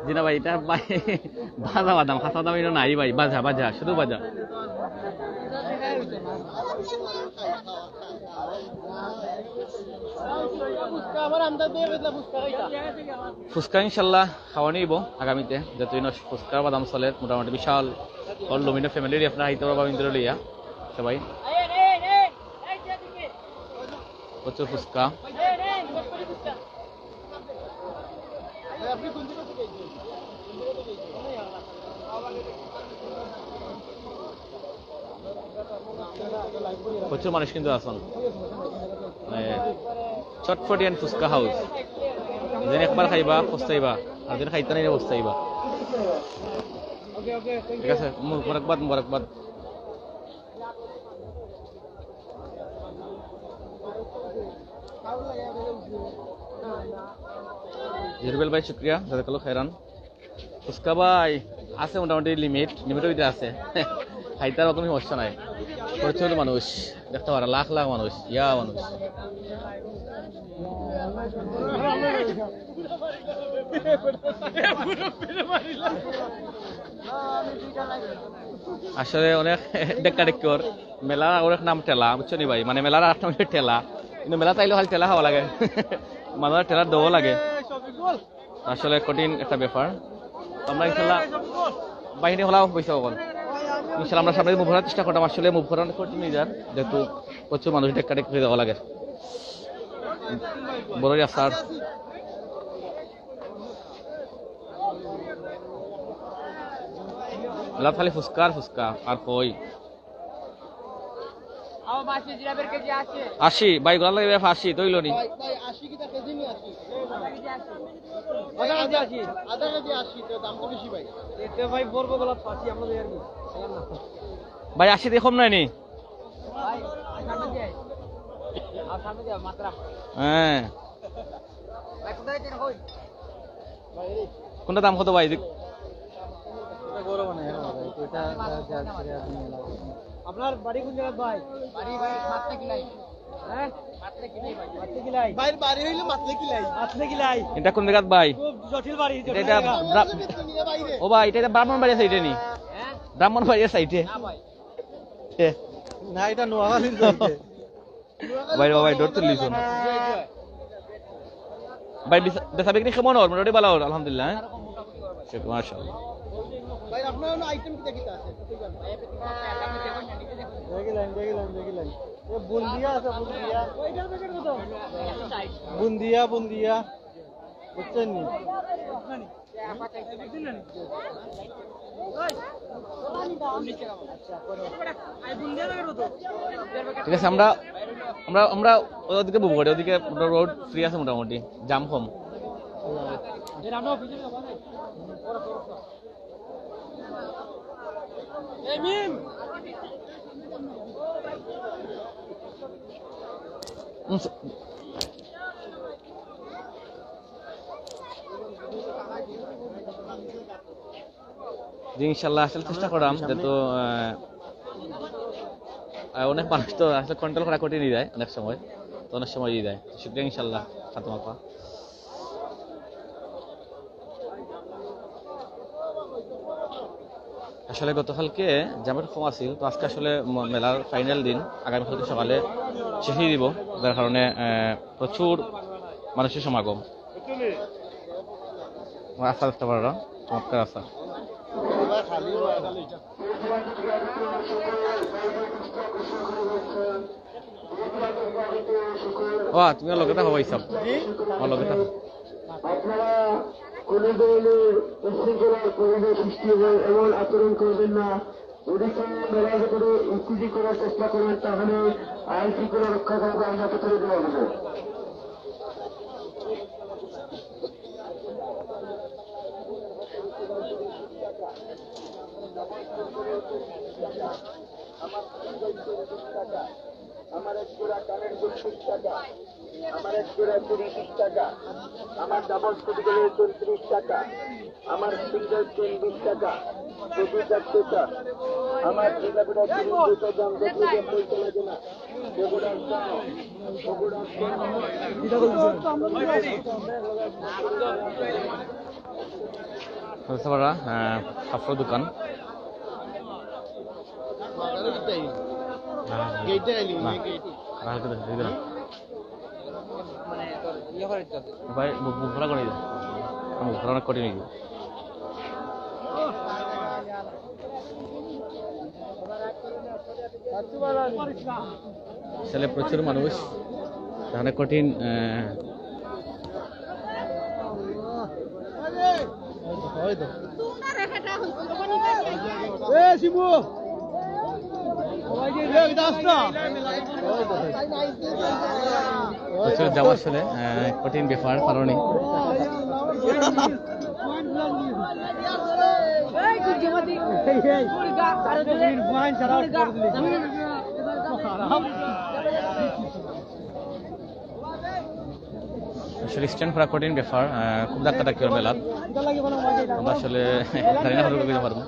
জি না ভাই, এটা ভাই, ভাজা বাদাম, খাসা বাদাম এটা নাই ভাই, ভাজা, ভাজা, শুধু ভাজা। ফুচকা ইনশাল্লাহ খাওয়া নিব আগামীতে, যেহেতু ইনো ফুচকার বাদাম চলে, মোটামুটি বিশাল বড় লমিনো ফ্যামিলির আপনারা খাইতে পারবা ইন্দ্র লইয়া সবাই। প্রচুর ফুচকা। প্রচুর মানুষ কিন্তু আছেন। মানে, চটপটি and ফুচকা হাউস। যেন একবার খাইবা, পস্তাইবা। আর যেন খাইতা নাই, পস্তাইবা। ঠিক আছে, মু-, মোবারকবাদ, মোবারকবাদ। জুবেল ভাই, শুক্রিয়া, জাজাকাল্লাহ খাইরান। ফুচকা ভাই, আছে মোটামুটি লিমিট, লিমিটের ভিতরে আছে। খাইতার কোনো সমস্যা নাই। প্রচুর মানুষ, দেখতে পারা, লাখ লাখ মানুষ, ইয়া মানুষ। আসলে অনেক ডেক্কা ডেক্কি অর। মেলার অনেক নাম ঠেলা, বুঝছো নি ভাই? মানে, মেলার আর নাম অইলো ঠেলা, কিন্তু মেলাত আইলে খালি ঠেলা খাওয়া লাগে। মানে, ঠেলার দৌড় লাগে। আসলে কঠিন একটা ব্যাপার। আমরা ইনশাল্লাহ বাহিনী হলাও পয়সা অকল। ইনশাল্লাহ আমরা সামনে মুভ করার চেষ্টা করতাম। আসলে মুভ করানো কঠিন অই যার, যেহেতু প্রচুর মানুষ ডেক্কা ডেক্কি অইয়া যাওয়া লাগে। বড়ই আসার। লাভ খালি ফুচকা আর ফুচকা আর কই। আও, মাছ জিরাফের কেজি আশি। আশি, ভাই, গোলা লাগে আশি, তৈল নি। ভাই, ভাই, আশি কিতা কেজি নি আশি? আধা কেজি আশি। আধা কেজি আশি, তো দাম তো বেশি ভাই। এতে ভাই বড় গোলা আশি, আমরা দেই আর কি। ভাই, আশি দিয়ে কম নাই নি? ভাই, সামনে দিয়ে। আর সামনে দিয়ে, মাত্রা। হ্যাঁ। ভাই, কোথায় দিন হই? কোনটা দাম কত ভাই? এটা বড় মানে, হ্যাঁ ভাই, এটা, এটা, এটা, এটা, এটা। আপনার বাড়ি কোন জায়গায় ভাই? বাড়ি ভাই, মাত্রা কিলাই। হ্যাঁ? মাত্রা কিলাই ভাই। মাত্রা কিলাই। ভাইর বাড়ি হইলো মাত্রা কিলাই। মাত্রা কিলাই। এটা কোন জায়গাত ভাই? খুব জটিল বাড়ি, এটা, জটিল এটা জায়গা। ব্রা-, ও ভাই, এটা, এটা ব্রাহ্মণবাড়িয়া সাইডে নি? হ্যাঁ? ব্রাহ্মণবাড়িয়া সাইডে। না ভাই। এ। না, এটা নোয়াখালীর সাইডে। ভাই, ভাই, ডর তো লিছো না। ভাই, বেচা-, বেচা বিক্রি কেমন অর? মোটামুটি ভালা অর, আলহামদুলিল্লাহ, হ্যাঁ? মাশাআল্লাহ। ভাই, আপনার অন্য আইটেম কিতা কিতা আছে? দেখি লাইন, দেখি লাইন, দেখি লাইন। এ বুন্দিয়া আছে, বুন্দিয়া। বুন্দিয়া, বুন্দিয়া। বুঝছেন নি? ঠিক আছে, আমরা আমরা আমরা ওদিকে মুভ করি, ওদিকে রোড ফ্রি আছে মোটামুটি, জাম কম। জি, ইনশাল্লাহ, আসলে চেষ্টা করাম, যেহেতু আহ, আহ, অনেক মানুষ তো আসলে কন্ট্রোল করা কঠিন হয়ে যায় অনেক সময়, তো অনেক সময় হয়ে যায়। শুক্রিয়া, ইনশাল্লাহ, খাতমা পা। আসলে গতকালকে জামের কম আছিল, তো আজকে আসলে ম- মেলার ফাইনাল দিন, আগামীকালকে সকালে শেষই দিব, যার কারণে আহ, প্রচুর মানুষের সমাগম। রাস্তা দেখতে পারো, চমৎকার রাস্তা। ও, তুমি আমার লগে থাকো ভাই সাহেব। আমার লগে থাকো। আপনারা কোনো ধরনের উশৃঙ্খলার পরিবেশ সৃষ্টি হয়, এমন আচরণ করবেন না। ওদিকে মেলার ভিতরে উত্তেজিত করার চেষ্টা করবেন, তাহলে আইন শৃঙ্খলা রক্ষা করবে, আমরা ভিতরে দেওয়া হবে। আমার এক জোড়া কানের দুল বিশ টাকা, আমার এক জোড়া চুড়ি বিশ টাকা, আমার ডাবল স্কুটি গেলে চৌত্রিশ টাকা, আমার সিঙ্গেল চেন বিশ টাকা, যদি চারশো টাকা, আমার জিলাপিটা তিরিশ টাকা দাম, দেখলে যে পয়সা লাগে না। বুঝতে পারা, আহ, কাপড় দোকান। গেটে আইলি না। গেট। রাখো তো, এই দিলাম। ভাই, মুখ, মুখ ভরা করে দিও। মুখ ভরা অনেক কঠিন হয়ে যাবে। আসলে প্রচুর মানুষ, এখানে কঠিন। আহ, এ শিবু, এ দাস না। প্রচুর জাম আসলে, আহ, কঠিন ব্যাপার, কারণে আসলে স্ট্যান্ড করা কঠিন ব্যাপার, আহ, খুব ধাক্কা ধাক্কি মেলাত। আমরা আসলে জানি না কতটুকু দিতে পারবো।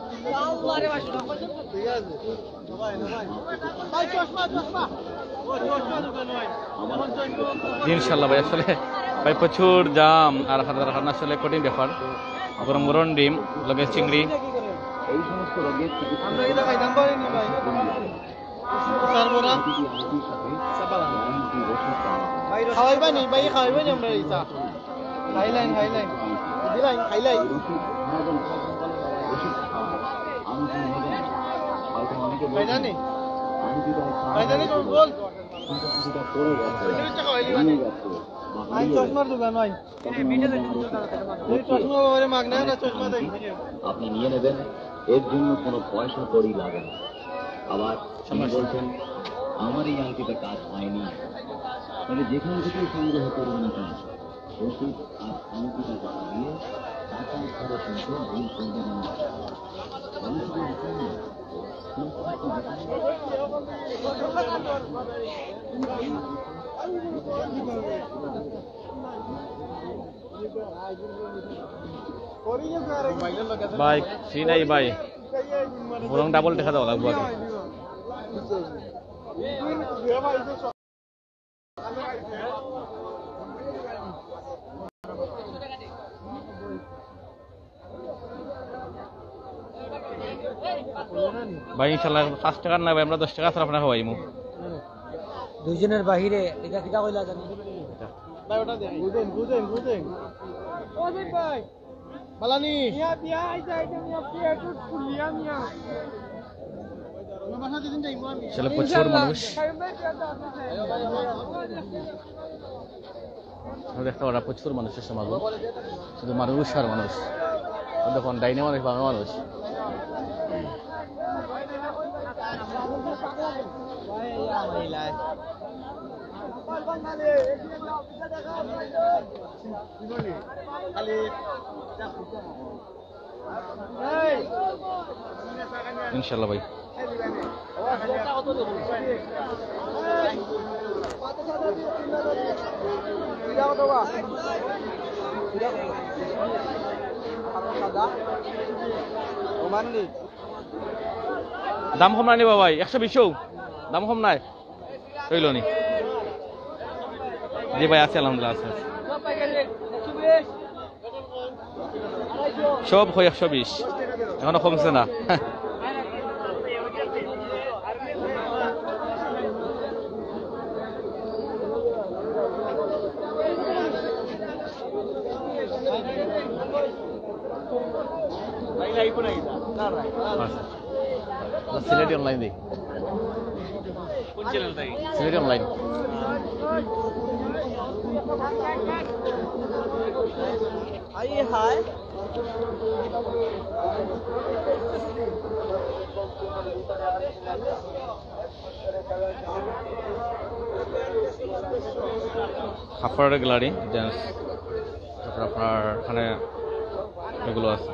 জি, ইনশাল্লাহ ভাই, আসলে ভাই প্রচুর জাম আর হাজার হাজার আসলে কঠিন ব্যাপার। গরম গরম ডিম, লগে চিংড়ি। আমরা এটা খাইতাম পারিনি ভাই। খাওয়াইবা নি ভাই, খাওয়াইবা নি আমরা এটা? খাইলাইন, খাইলাইন। দিলাইন, খাইলাই। খাইলানি? খাইলানি তো বল। আমি চশমার দোকান ভাই। এই চশমা বাবারে মাগনা না চশমা দেই। আপনি নিয়ে নেবেন, এর জন্য কোনো পয়সা কড়ি লাগে না। আবার তিনি বলছেন, আমার এই আংটিটা কাজ হয়নি, তবে যেখান থেকে সংগ্রহ করুন না কেন, ওষুধ আর আংটিটা দিয়ে টাকা খরচ মতো ভুল করবেন না। ভাই, ফ্রি নাই ভাই, বরং ডাবল টাকা দেওয়া লাগবো আগে। ভাই, ইনশাল্লাহ, পাঁচ টাকার না ভাই, আমরা দশ টাকা ছাড়া আপনার খাওয়াইমু। দুইজনের বাহিরে এটা কিতা কইলা জানি? ভাই, ওটা দেন, বুঝেন, বুঝেন, বুঝেন। ও ভাই, ভাই। আসলে প্রচুর মানুষ। দেখতে পারা প্রচুর মানুষের সমাগম, শুধু মানুষ আর মানুষ। দেখুন, ডাইনে মানুষ, বামে মানুষ। ইনশাল্লাহ ভাই। দাম কম নাই নি বাবা, একশো বিশ। দাম কম নাই। রইল নি? জি ভাই, আছে, আলহামদুলিল্লাহ, আছে, আছে। সব হয় একশো বিশ, এখনো কমছে না। আচ্ছা। সিলেটি অনলাইন দেই। কোন চ্যানেল থেকে? সিলেটি অনলাইন। আই হায়। হাফার গ্যালারি, জেন্টস, তারপর আপনার ওখানে এগুলো আছে।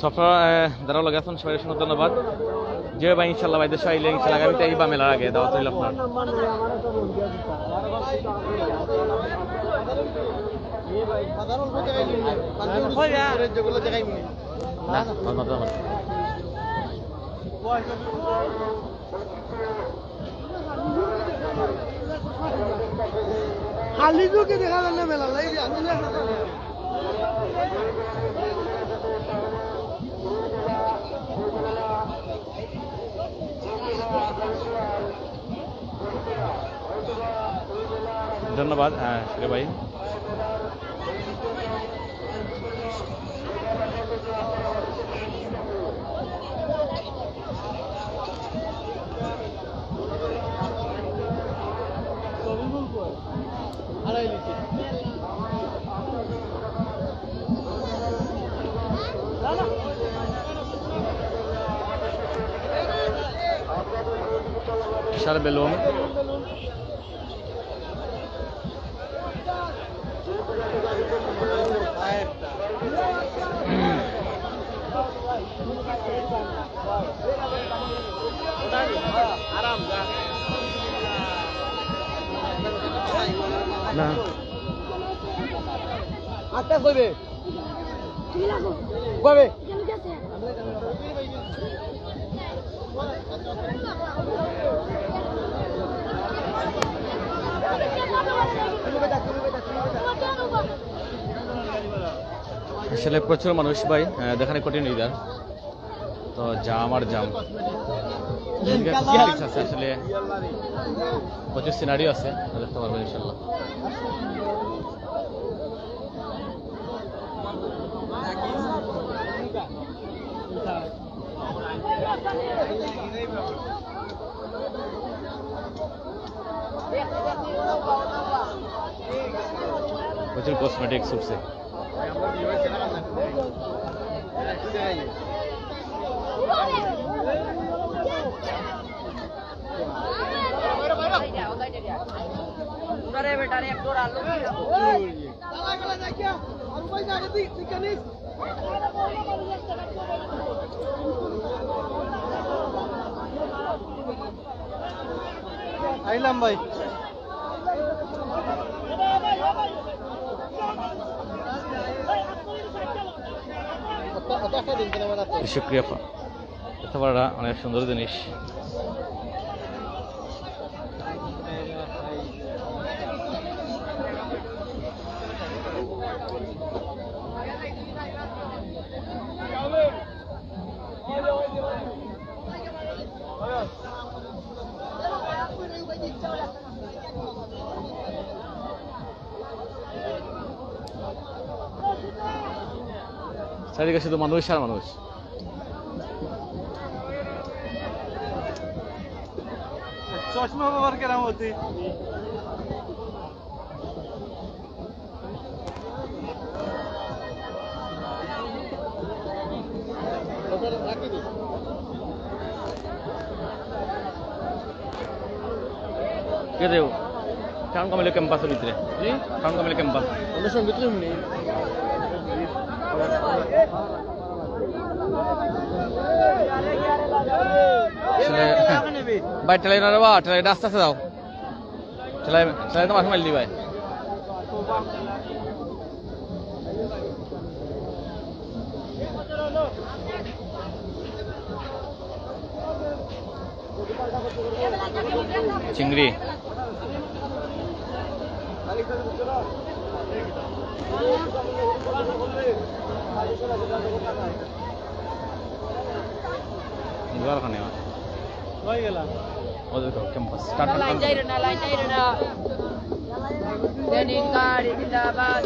তো আপনারা, আহ, যারা লগে আছেন সবাই অসংখ্য ধন্যবাদ। জি ভাই, ইনশাল্লাহ ভাই, দেশে আইলে ইনশাল্লাহ আগামীতে এই বা মেলার আগে দাওয়াত রইল আপনার। না, ধন্যবাদ আমার। খালি চোখে দেখা যায় না মেলা, লাই দিয়া, আমি না। ধন্যবাদ, হ্যাঁ, সুরে ভাই। বিশাল বেলুন। না। আটটা কইবে। কবে? আসলে প্রচুর মানুষ ভাই, আহ, দেখানি কঠিন হয়ে যায়। তো জাম আর জাম। এদিকে কসমেটিক্স আছে আসলে, প্রচুর সিনারিও আছে, দেখতে পারবেন ইনশাল্লাহ। প্রচুর কসমেটিক্স উঠছে। আইলাম ভাই। শুক্রিয়া। পাড়া অনেক সুন্দর জিনিস। চারিদিকে শুধু মানুষ আর মানুষ। চশমা বাবার কেরামতি। কে দেও? টাউন কমিটি ক্যাম্পাসর ভিতরে। জি? Town committee campus. আমরা সঙ্গীত রুম নেই। আসলে, ভাই, ঠেলাই না রে বা, ঠেলাই, আস্তে আস্তে যাও। ঠেলাই, ঠেলাই তো মাথা মারলি ভাই। চিংড়ি। দুয়ার খানে। হয়ে গেল। ওদের ক্যাম্পাস। Tata, line tata. যাইরো না, লাইন যাইরো না। লেনিন গাড়ি জিন্দাবাদ।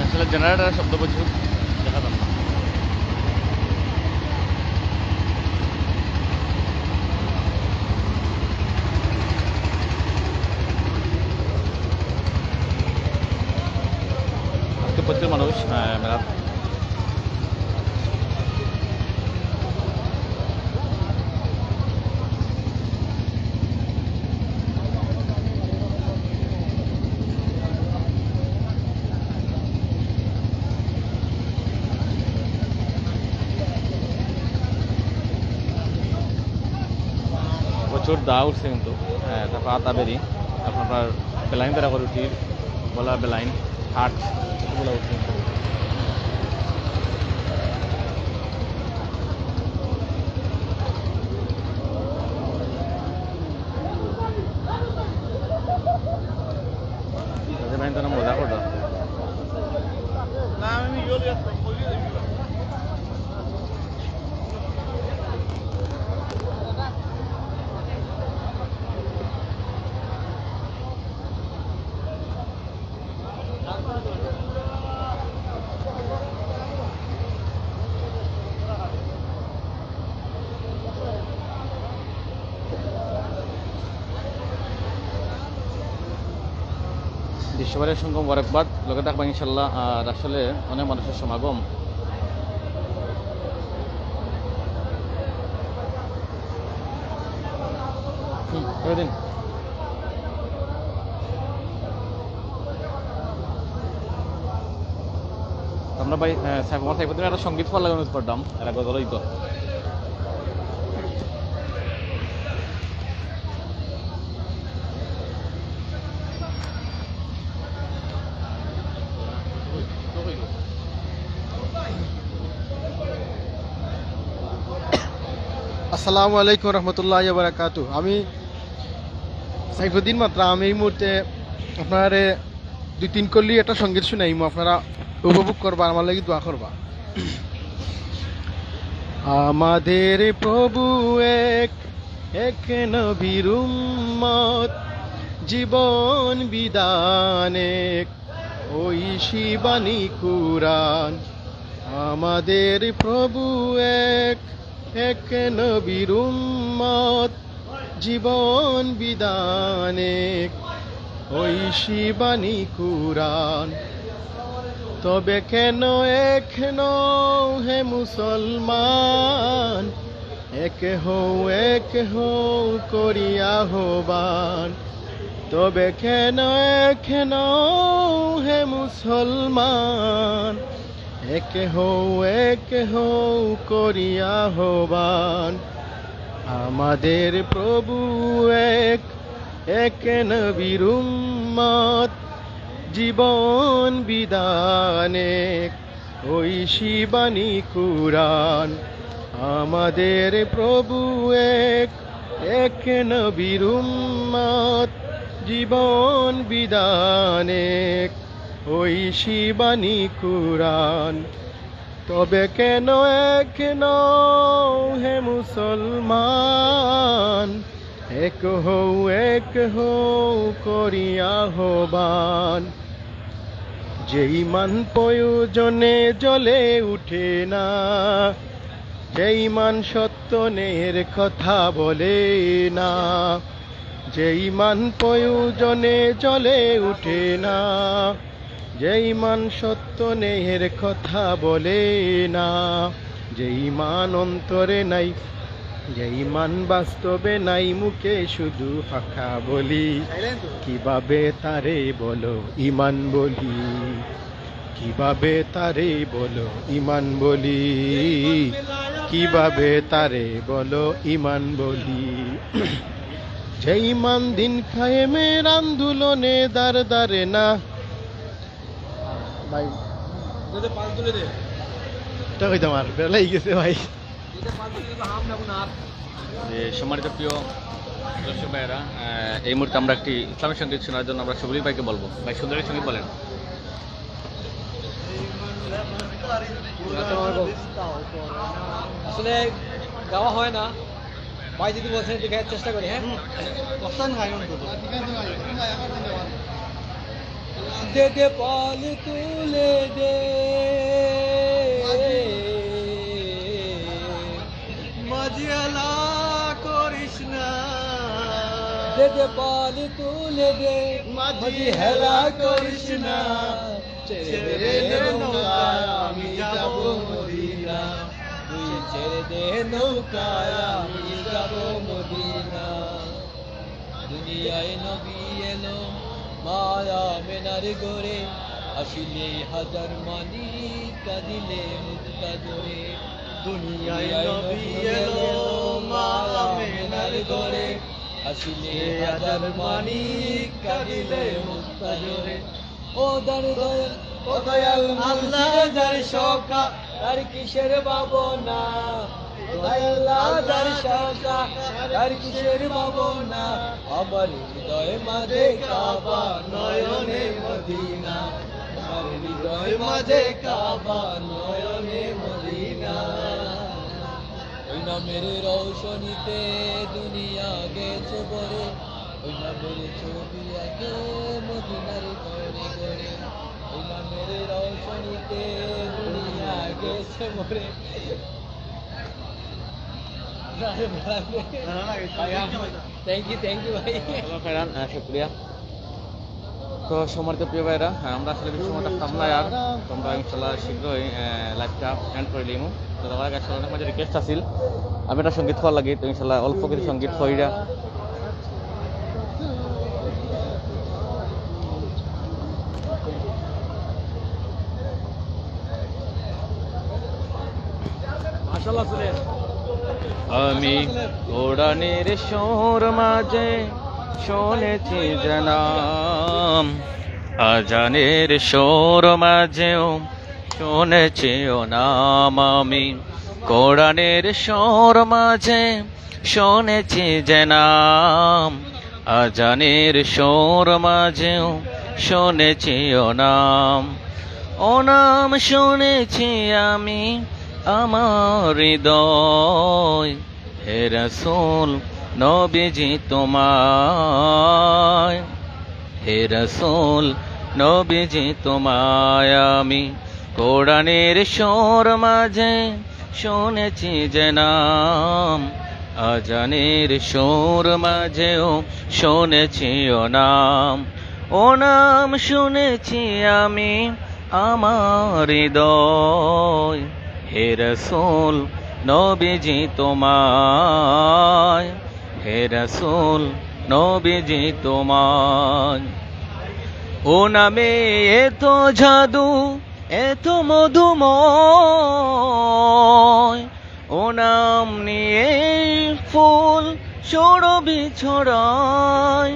আসলে জেনারেটরের শব্দ প্রচুর, দেখা যার না। আজকে প্রচুর মানুষ, আহ, মেলার। প্রচুর দা উঠছে কিন্তু, আহ, তারপর আতা বেরি, আপনার বেলাইন তারা করে উঠির, বলা বেলাইন, হাট, বলা উঠছে কিন্তু। তাদের ভাই তো না মজা করলো। বিশ্ববারের সঙ্গে মোবারকবাদ, লগে থাকবা ইনশাল্লাহ। আর আসলে অনেক মানুষের সমাগম। হুম, করে দিন। আমরা ভাই, আহ, সাইফ-, আমার সাইফুদ্দিন একটা সঙ্গীত পাল্লা অনুরোধ করতাম, এরা গজল হইতো। আসসালামু আলাইকুম রহমতুল্লাহ বারাকাতু। আমি সাইফুদ্দিন মাত্রা, আমি এই মুহূর্তে আপনারে দুই তিন কলি একটা সঙ্গীত শুনাইমু, আপনারা উপভোগ করবা, আমার লাগি দোয়া করবা। আমাদের প্রভু এক, এক নবীর উম্মত, জীবন বিধান এক, ওই শিবানী কুরআন। আমাদের প্রভু এক, এক নবীর উম্মত, জীবন বিধান এক, ঐশী বাণী কুরআন। তবে কেন এক নও হে মুসলমান? এক হও, এক হও করি আহ্বান। তবে কেন এক নও হে মুসলমান? এক হও, এক হও করি আহ্বান। আমাদের প্রভু এক, এক নবীর উম্মত, জীবন বিধান এক, ঐশী বাণী কুরআন। আমাদের প্রভু এক, এক নবীর উম্মত, জীবন বিধান এক, ঐশী বাণী কুরআন। তবে কেন এক নও হে মুসলমান? এক হও, এক হও করি আহ্বান। যে ইমান প্রয়োজনে জ্বলে উঠে না, যে ইমান সত্য ন্যায়ের কথা বলে না, যে ইমান প্রয়োজনে জ্বলে উঠে না, যে ইমান সত্য ন্যায়ের কথা বলে না, যে ইমান অন্তরে নাই, যে ইমান বাস্তবে নাই, মুখে শুধু ফাঁকা বলি। কিভাবে তারে বলো ইমান বলি? কিভাবে তারে বলো ইমান বলি? কিভাবে তারে বলো ইমান বলি? যে ইমান দিন কায়েমের আন্দোলনে দাঁড় দাঁড়ে না। ভাই, এটা কইতাম আর বেলাই গেছে ভাই। যে সম্মানিত প্রিয় দর্শক ভাইয়েরা, আহ, এই মুহূর্তে আমরা একটি ইসলামী সঙ্গীত শোনার জন্য আমরা শফিউল ভাইকে বলবো। ভাই, সুন্দর একটি সঙ্গীত বলেন। আসলে গাওয়া হয় না, ভাই যদি বলছেন একটু গাওয়ার চেষ্টা করি, হ্যাঁ? দে দে পাল তুলে দে, মাঝি হেলা করিস না। দে দে পাল তুলে দে, মাঝি হেলা করিস না। ছেড়ে দে নৌকা, আমি যাব মদিনা। তুই ছেড়ে দে নৌকা, আমি যাব মদিনা। দুনিয়ায় নবী এলো মা আমেনার ঘরে, হাসিলে হাজার মানিক, কাঁদিলে মুক্তা ঝরে। দুনিয়ায় নবী এলো মা আমেনার ঘরে, হাসিলে হাজার মানিক, কাঁদিলে মুক্তা ঝরে। ও দয়াল, ও দয়াল আল্লাহ যার সখা, তার কিসের ভাবনা? ও দয়াল আল্লাহ যার সখা, তার কিসের ভাবনা? আমার হৃদয় মাঝে কাবা, নয়নে মদিনা। আমার হৃদয় মাঝে কাবা, নয়নে মদিনা। ওই নামের রৌশনীতে দুনিয়া গেছে ভরে, ওই নামের ছবি আঁকে মদিনার ঘরে ঘরে। ওই নামের রৌশনীতে দুনিয়া গেছে ভরে। থ্যাংক ইউ, থ্যাংক ইউ ভাই। হ্যালো ফেরান, আহ, শুক্রিয়া। তো সম্মানিত প্রিয় ভাইরা, হ্যাঁ, আমরা আসলে বেশি সময় থাকতাম না আর। তোমরা ইনশাল্লাহ শীঘ্রই, আহ, লাইভটা এন্ড করে দিমু। তো দাদা, আসলে অনেক মাঝে রিকোয়েস্ট আছিল, আমি একটা সঙ্গীত করার লাগি, তো ইনশাল্লাহ অল্প কিছু সঙ্গীত কইরা। মাশাআল্লাহ, সুরেশ। আমি কোরআনের সুর মাঝে শুনেছি যে নাম, আজানের সুর মাঝেও শুনেছি ও নাম। আমি কোরআনের সুর মাঝে শুনেছি যে নাম, আজানের সুর মাঝেও শুনেছি ও নাম। ও নাম শুনেছি আমি আমার হৃদয়। হে রাসূল নবীজি তোমায়, হে রাসূল নবীজি তোমায় আমি কোরআনের সুর মাঝে শুনেছি যে নাম, আজানের সুর মাঝেও শুনেছি ও নাম। ও নাম শুনেছি আমি আমার হৃদয়। হে রসুল, নবীজি তোমায়, হে রসুল, নবীজি তোমায়। ও নামে এত জাদু, এত মধুময়, ও নাম নিয়ে ফুল সুরভি ছড়ায়।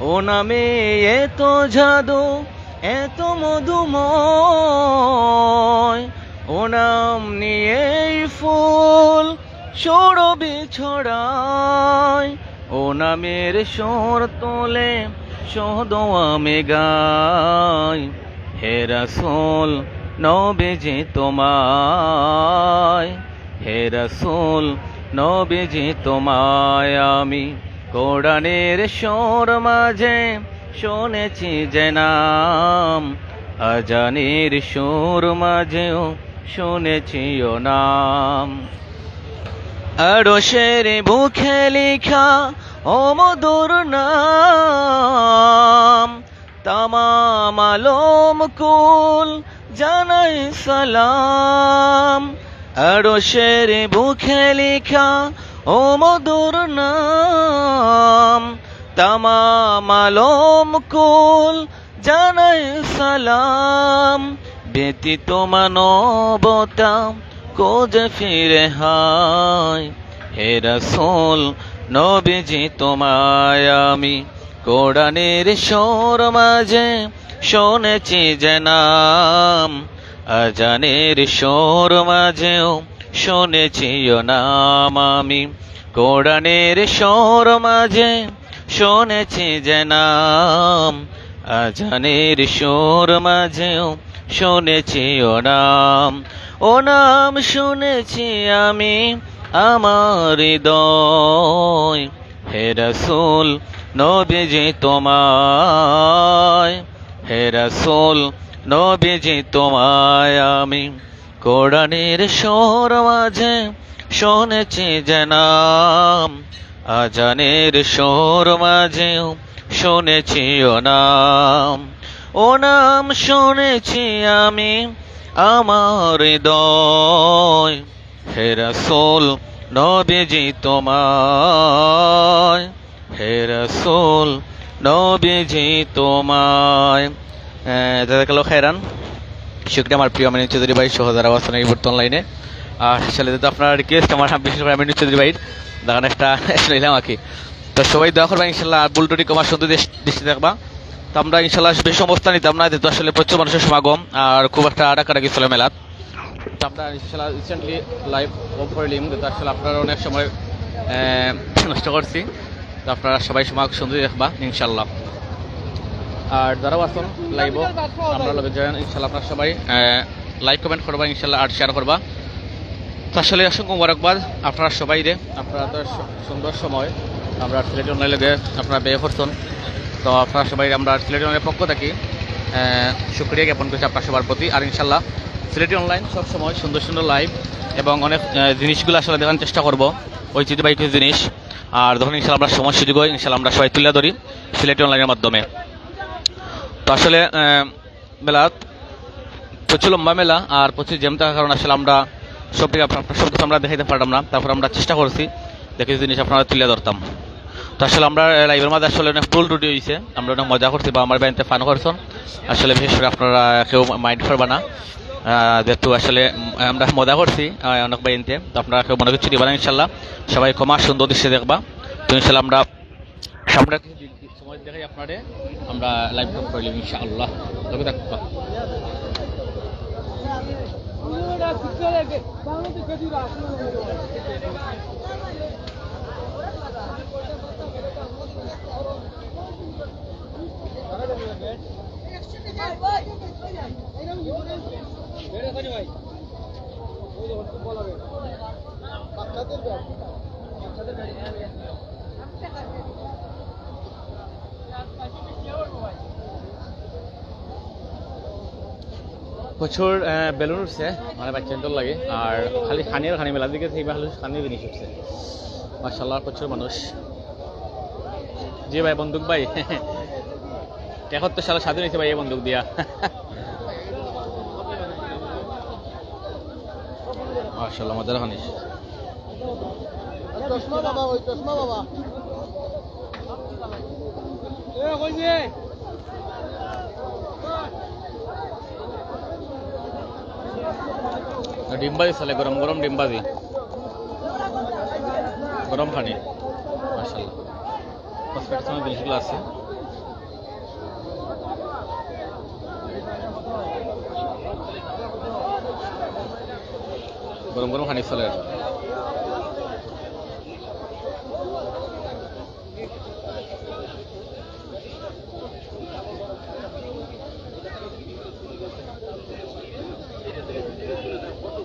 ও নামে এত জাদু, এত মধুময়, ও নাম নিয়ে ফুল সুরভি ছড়ায়। ও নামের সুর তুলে শুধু আমি গাই। হে রসুল, নবীজি তোমায়, হে রসুল, নবীজি তোমায় আমি কোরআনের সুর মাঝে শুনেছি যে নাম, আজানের সুর মাঝেও শুনেছি ও নাম। আরশের বুকে লিখা ও মধুর নাম, তামাম আলম কুল জানাই সালাম। আরশের বুকে লিখা ও মধুর নাম, তামাম আলম কুল জানাই সালাম। ব্যতীত মানবতা খোঁজে ফিরে হায়। হে রসুল, নবীজি তোমায় আমি কোরআনের সুর মাঝে শুনেছি যে নাম, আজানের সুর মাঝেও শুনেছি ও নাম আমি। কোরআনের সুর মাঝে শুনেছি যে নাম, আজানের সুর মাঝেও শুনেছি ও নাম। ও নাম শুনেছি আমি আমার হৃদয়। হে রসুল, নবীজি তোমায়, হে রসুল, নবীজি তোমায় আমি কোরআনের সুর মাঝে শুনেছি যে নাম, আজানের সুর মাঝেও শুনেছি ও নাম। ও নাম শুনেছি আমি আমার হৃদয়। হে রসুল, নবীজি তোমায়, হে রসুল, নবীজি তোমায়। আহ, জাযাকাল্লাহু খাইরান। শুকরিয়া আমার প্রিয় আমিনুল চৌধুরী ভাই সহ যারা আছেন এই মুহূর্তে অনলাইনে। আর আসলে যেহেতু আপনার রিকোয়েস্ট, আমার বিশেষ করে আমিনুল চৌধুরী ভাইর গান একটা শুনাইলাম আর কি। তো সবাই দোয়া করবা ইনশাল্লাহ, আর ভুল ত্রুটি ক্ষমার সুন্দর দৃষ-, দৃষ্টি দেখবা। তো আমরা ইনশাল্লাহ বেশি সময় নিতাম না, যেহেতু আসলে প্রচুর মানুষের সমাগম আর খুব একটা আড়াকাড়াকি চলে মেলাত। তো আমরা ইনশাল্লাহ রিসেন্টলি লাইভ অফ করিলিম, যেহেতু আসলে আপনারা অনেক সময়, আহ, নষ্ট করছি। তো আপনারা সবাই সমাগ সুন্দর দেখবা ইনশাল্লাহ। আর যারাও আছেন লাইভও, আমরা লগে জয়েন ইনশাল্লাহ। আপনারা সবাই, আহ, লাইক কমেন্ট করবা ইনশাল্লাহ, আর শেয়ার করবা। তো আসলে অসংখ্য মোবারকবাদ আপনারা সবাইরে, আপনারা তো স-, সুন্দর সময় আমরা সিলেটি অনলাইন লগে আপনারা ব্যয় করছেন। তো আপনারা সবাই আমরা সিলেটি অনলাইনের পক্ষ থাকি, আহ, শুকরিয়া জ্ঞাপন করছি আপনার সবার প্রতি। আর ইনশাল্লাহ সিলেটি অনলাইন সব সময় সুন্দর সুন্দর লাইভ এবং অনেক, আহ, জিনিসগুলো আসলে দেখানোর চেষ্টা করবো, ঐতিহ্যবাহী কিছু জিনিস। আর যখন ইনশাল্লাহ আমরা সময় সুযোগ হয়, ইনশাল্লাহ আমরা সবাই তুলে ধরি সিলেটি অনলাইনের মাধ্যমে। তো আসলে, আহ, মেলাত প্রচুর লম্বা মেলা আর প্রচুর জ্যাম থাকার কারণে আসলে আমরা সব দিকে আপনার সব কিছু আমরা দেখাইতে পারলাম না। তারপর আমরা চেষ্টা করছি দেখি জিনিস আপনারা তুলে ধরতাম। তো আসলে আমরা, আহ, লাইভের মাঝে আসলে অনেক ভুল ত্রুটি হয়েছে, আমরা অনেক মজা করছি বা আমার বাড়িতে ফান করছেন। আসলে বিশেষ করে আপনারা কেউ মাইন্ড করবা না, আহ, যেহেতু আসলে, উম, আমরা মজা করছি, আহ, অনেক বাড়িতে, তো আপনারা কেউ মনে কিছু দিবা না ইনশাল্লাহ। সবাই ক্ষমা সুন্দর দৃষ্টি দেখবা। তো ইনশাল্লাহ আমরা সামনে কিছু দিন, সময় দেখাই আপনারে, আমরা লাইভ করলাম ইনশাআল্লাহ। তবে দেখবা। প্রচুর, আহ, বেলুন উঠছে, মানে, বাচ্চাইন্তর লাগি। আর খালি খানি আর খানি, মেলার দিকে সেই খালি খানির জিনিস উঠছে। মাশাআল্লাহ, প্রচুর মানুষ। জি ভাই, বন্দুক ভাই। একাত্তর সালে স্বাধীন হয়েছে ভাই এই বন্দুক দিয়া। মাশাআল্লাহ, মজার খানি। চশমা বাবা, ওই চশমা বাবা। এ, কই যে? ডিম ভাজি চলে, গরম গরম ডিম ভাজি, গরম খানি। মাশাআল্লাহ, কসমেটিক্স জিনিসগুলো আছে। গরম গরম খানি চলে।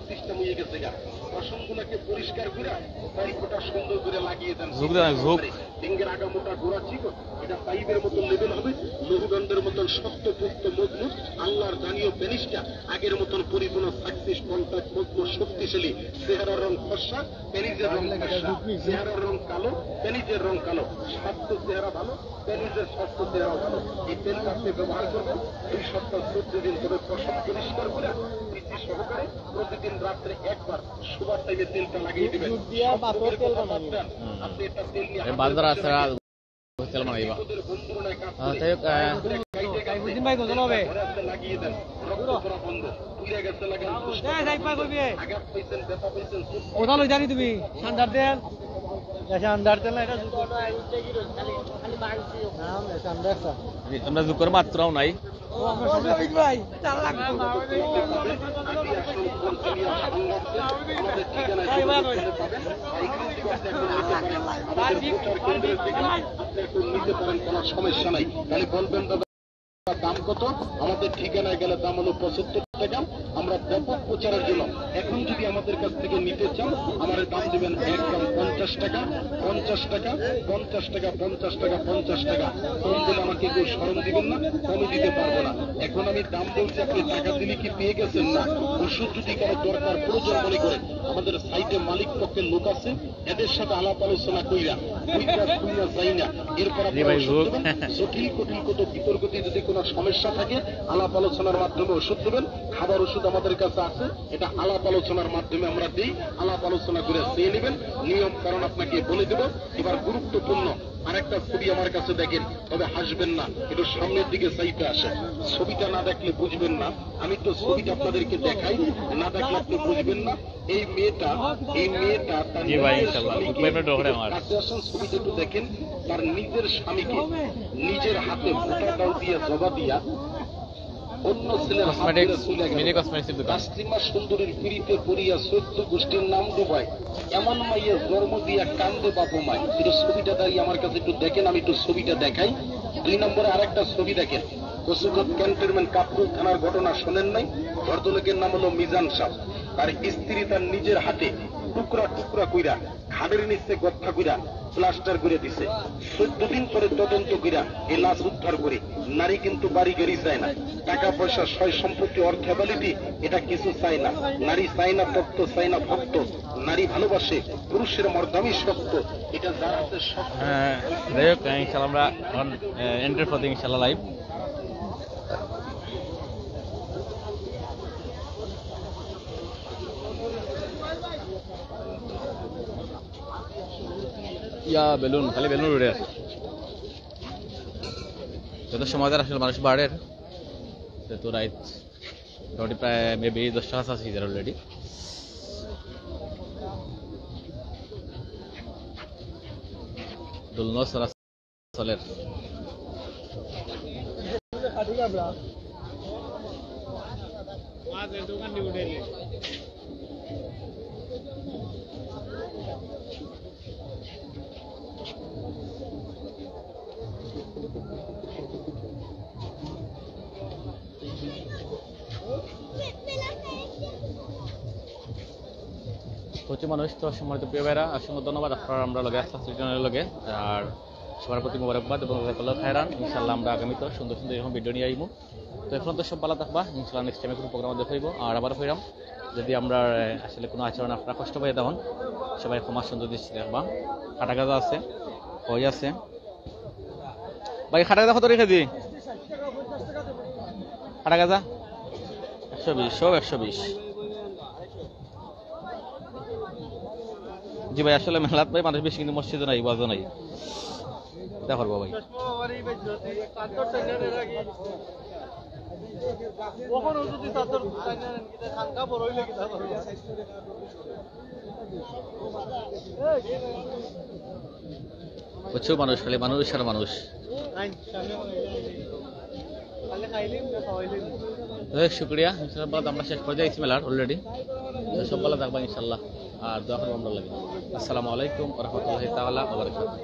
সিস্টেম হয়ে গেছে গা। পশমগুলোকে পরিষ্কার করে চারি কোটা সুন্দর করে লাগিয়ে দেন। ঝুঁক দেন, ঝুঁক। ডিঙ্গের আগা মোটা গোড়া চিকন, এটা পাইপের মতন লেভেল হবে, লৌহদণ্ডের মতন শক্ত, পুক্ত, মজবুত। আল্লাহর দানীয় পেনিসটা আগের মতন পরিপূর্ণ, সাকসিস, কন্ট্যাক্ট, মজবুত, শক্তিশালী। চেহারার রং ফর্সা, পেনিসের রং ফর্সা। চেহারার রং কালো, পেনিসের রং কালো। স্বাস্থ্য চেহারা ভালো, পেনিসের স্বাস্থ্য চেহারা ভালো। এই তেলটা আপনি ব্যবহার করবেন দুই সপ্তাহ, চোদ্দ দিন করে, পশম পরিষ্কার করে, পিসি সহকারে প্রতিদিন রাত্রে একবার শোবার টাইমে তেলটা লাগিয়ে দিবেন। দুধ দিয়া সব বাতর রোগের তেল কথা বাদ বানাইবে। দেন। হুম। আপনি এটা তেল নিয়ে এ হাতে বাজার বসে আছে, রেখে তেল বানাইবা। বিপদের বন্ধুর ন্যায় কাজ আহ, করে যাই হোক, আহ, ঘরে আসতে লাগিয়ে দেন। রক্ত পড়া বন্ধ। পুড়ে গেছে লাগান, পুষ্প এই, যাই পা করবি। আঘাত পাইছেন, ব্যথা পাইছেন, চোট ওটা লই জানি তুমি। শানদার তেল। এ, শানদার তেল না, এটা জুকর। না, না, শানদার তেল। জি, আমরা জুকর মাত্রাও নাই। ও, আমরা সবাই ভাই, চার লাখ। আমাদের ঠিকানায় যোগাযোগ করতে পারেন। আর এখান থেকে আপনি এখন নিতে পারেন। আমাদের প্রচার কেন্দ্রের থেকে আপনি এখন নিতে পারেন, কোনো সমস্যা নাই। তাহলে বলবেন, "দাদা, দাম কত?" আমাদের ঠিকানায় গেলে দাম হলো পঁচাত্তর টাকা। আমরা ব্যাপক প্রচারের জন্য এখন যদি আমাদের কাছ থেকে নিতে চান, আমাদের দাম দেবেন একদম পঞ্চাশ টাকা, পঞ্চাশ টাকা, পঞ্চাশ টাকা, পঞ্চাশ টাকা, পঞ্চাশ টাকা। কম দিলে আমাকে কেউ শরম দিবেন না, কমে দিতে পারবো না। এখন আমি দাম বলছি, আপনি টাকা দিলে কি পেয়ে গেছেন? না। ওষুধ যদি কারো দরকার প্রয়োজন মনে করেন, আমাদের সাইটে মালিক পক্ষের লোক আছে, এদের সাথে আলাপ আলোচনা কইরা, কইরা, কইরা যাই না। এরপর জি আপনারা ভাই, ওষুধ ঝুঁক। দেবেন। জটিল কঠিন কত বিতর্ক দিয়ে যদি কোনো সমস্যা থাকে, আলাপ আলোচনার মাধ্যমে ওষুধ দেবেন। খাবার ওষুধ আমাদের কাছে আছে, এটা আলাপ আলোচনার মাধ্যমে আমরা দিই। আলাপ আলোচনা করে চেয়ে নেবেন। নিয়ম কারণ আপনাকে বলে দেব। এবার গুরুত্বপূর্ণ আরেকটা ছবি আমার কাছে দেখেন, তবে হাসবেন না, একটু সামনের দিকে চাইতে আসেন। ছবিটা না দেখলে বুঝবেন না। আমি তো ছবিটা আপনাদেরকে দেখাই, না দেখলে আপনি বুঝবেন না। এই মেয়েটা, এই মেয়েটা তার জি ভাই, নিজের ইনশাআল্লাহ। স্বামীকে, উপরে ডোকরে আমার। কাছে আসেন, ছবিটা একটু দেখেন, তার নিজের স্বামীকে নিজের হাতে মোটা দাও দিয়া জবা দিয়া অন্য ছেলের হাত কসমেটিক্স, ধরে চলে গেল। মিনি কসমেটিক্সের দোকান। তাসলিমা সুন্দরীর পিড়িতে পড়িয়া চোদ্দ গোষ্ঠীর নাম ডুবায়, এমন মাইয়া জন্ম দিয়া কান্দে বাপ মায়। একটু ছবিটা দাঁড়িয়ে আমার কাছে একটু দেখেন, আমি একটু ছবিটা দেখাই। দুই নম্বরে আরেকটা ছবি দেখেন, কচুঘাট ক্যান্টনমেন্ট কাফরুল থানার ঘটনা শোনেন নাই? ভদ্রলোকের নাম হলো মিজান সাহেব। তার স্ত্রী তার নিজের হাতে টুকরা টুকরা কইরা খাটের নিচে গর্থা কইরা প্লাস্টার করে দিছে। চোদ্দ দিন পরে তদন্ত কইরা এই লাশ উদ্ধার করে। নারী কিন্তু বাড়ি গাড়ি চায় না, টাকা পয়সা, সয় সম্পত্তি, অর্থ অ্যাবিলিটি, এটা কিছু চায় না। নারী চায় না তত্ত্ব, চায় না ভক্ত। নারী ভালোবাসে, পুরুষের মর্দামি শক্ত। এটা যার হাতে শক্ত। হ্যাঁ, যাই হোক, ইনশাআল্লাহ আমরা এখন, আহ, এন্ডের পথে ইনশাআল্লাহ লাইভ। ইয়া বেলুন, খালি বেলুন উড়ে আছে। যত সময় তার আসলে মানুষ বাড়ের, তত রাইত মোটামুটি প্রায় মেবি দশটা কাছাকাছি যার অলরেডি। দোলনা চলা চলের। প্রচুর মানুষ তো। সম্মানিত প্রিয় ভাইরা, অসংখ্য ধন্যবাদ আপনারা আমরা লগে আস্তে আস্তে চ্যানেলের লগে। আর সবার প্রতি মোবারকবাদ এবং জাজাকাল্লাহ খায়রান। ইনশাআল্লাহ আমরা আগামী তো সুন্দর সুন্দর এরকম ভিডিও নিয়ে আইমু। তো এখন তো সব ভালা থাকবা, ইনশাআল্লাহ নেক্সট টাইমে কোনো প্রোগ্রাম দেখা অইবো। আর আবার কইরাম, যদি আমরা আসলে কোনো আচরণ আপনারা কষ্ট পাই, তখন সবাই ক্ষমা সুন্দর দৃষ্টিতে দেখবা। কাটা গাজা আছে, কই আছে ভাই? কাটা গাজা কত রেখে দি? কাটা গাজা একশো বিশ, সব একশো বিশ। জি ভাই, আসলে মেলাত ভাই মানুষ বেশি, কিন্তু মসজিদও নাই, ওয়াজও নাই। দেখো বাবা ভাই, বুঝছো, মানুষ খালি মানুষ আর মানুষ। অনেক শুক্রিয়া। ইনশাআল্লাহ, আমরা শেষ পর্যায়ে আইছি মেলার already। তো সব ভালা থাকবা ইনশাআল্লাহ, আর দোয়া করবা আমরার লাগি। আসসালামু আলাইকুম ওয়া রাহমাতুল্লাহি তাআলা ওয়া বারাকাতুহু।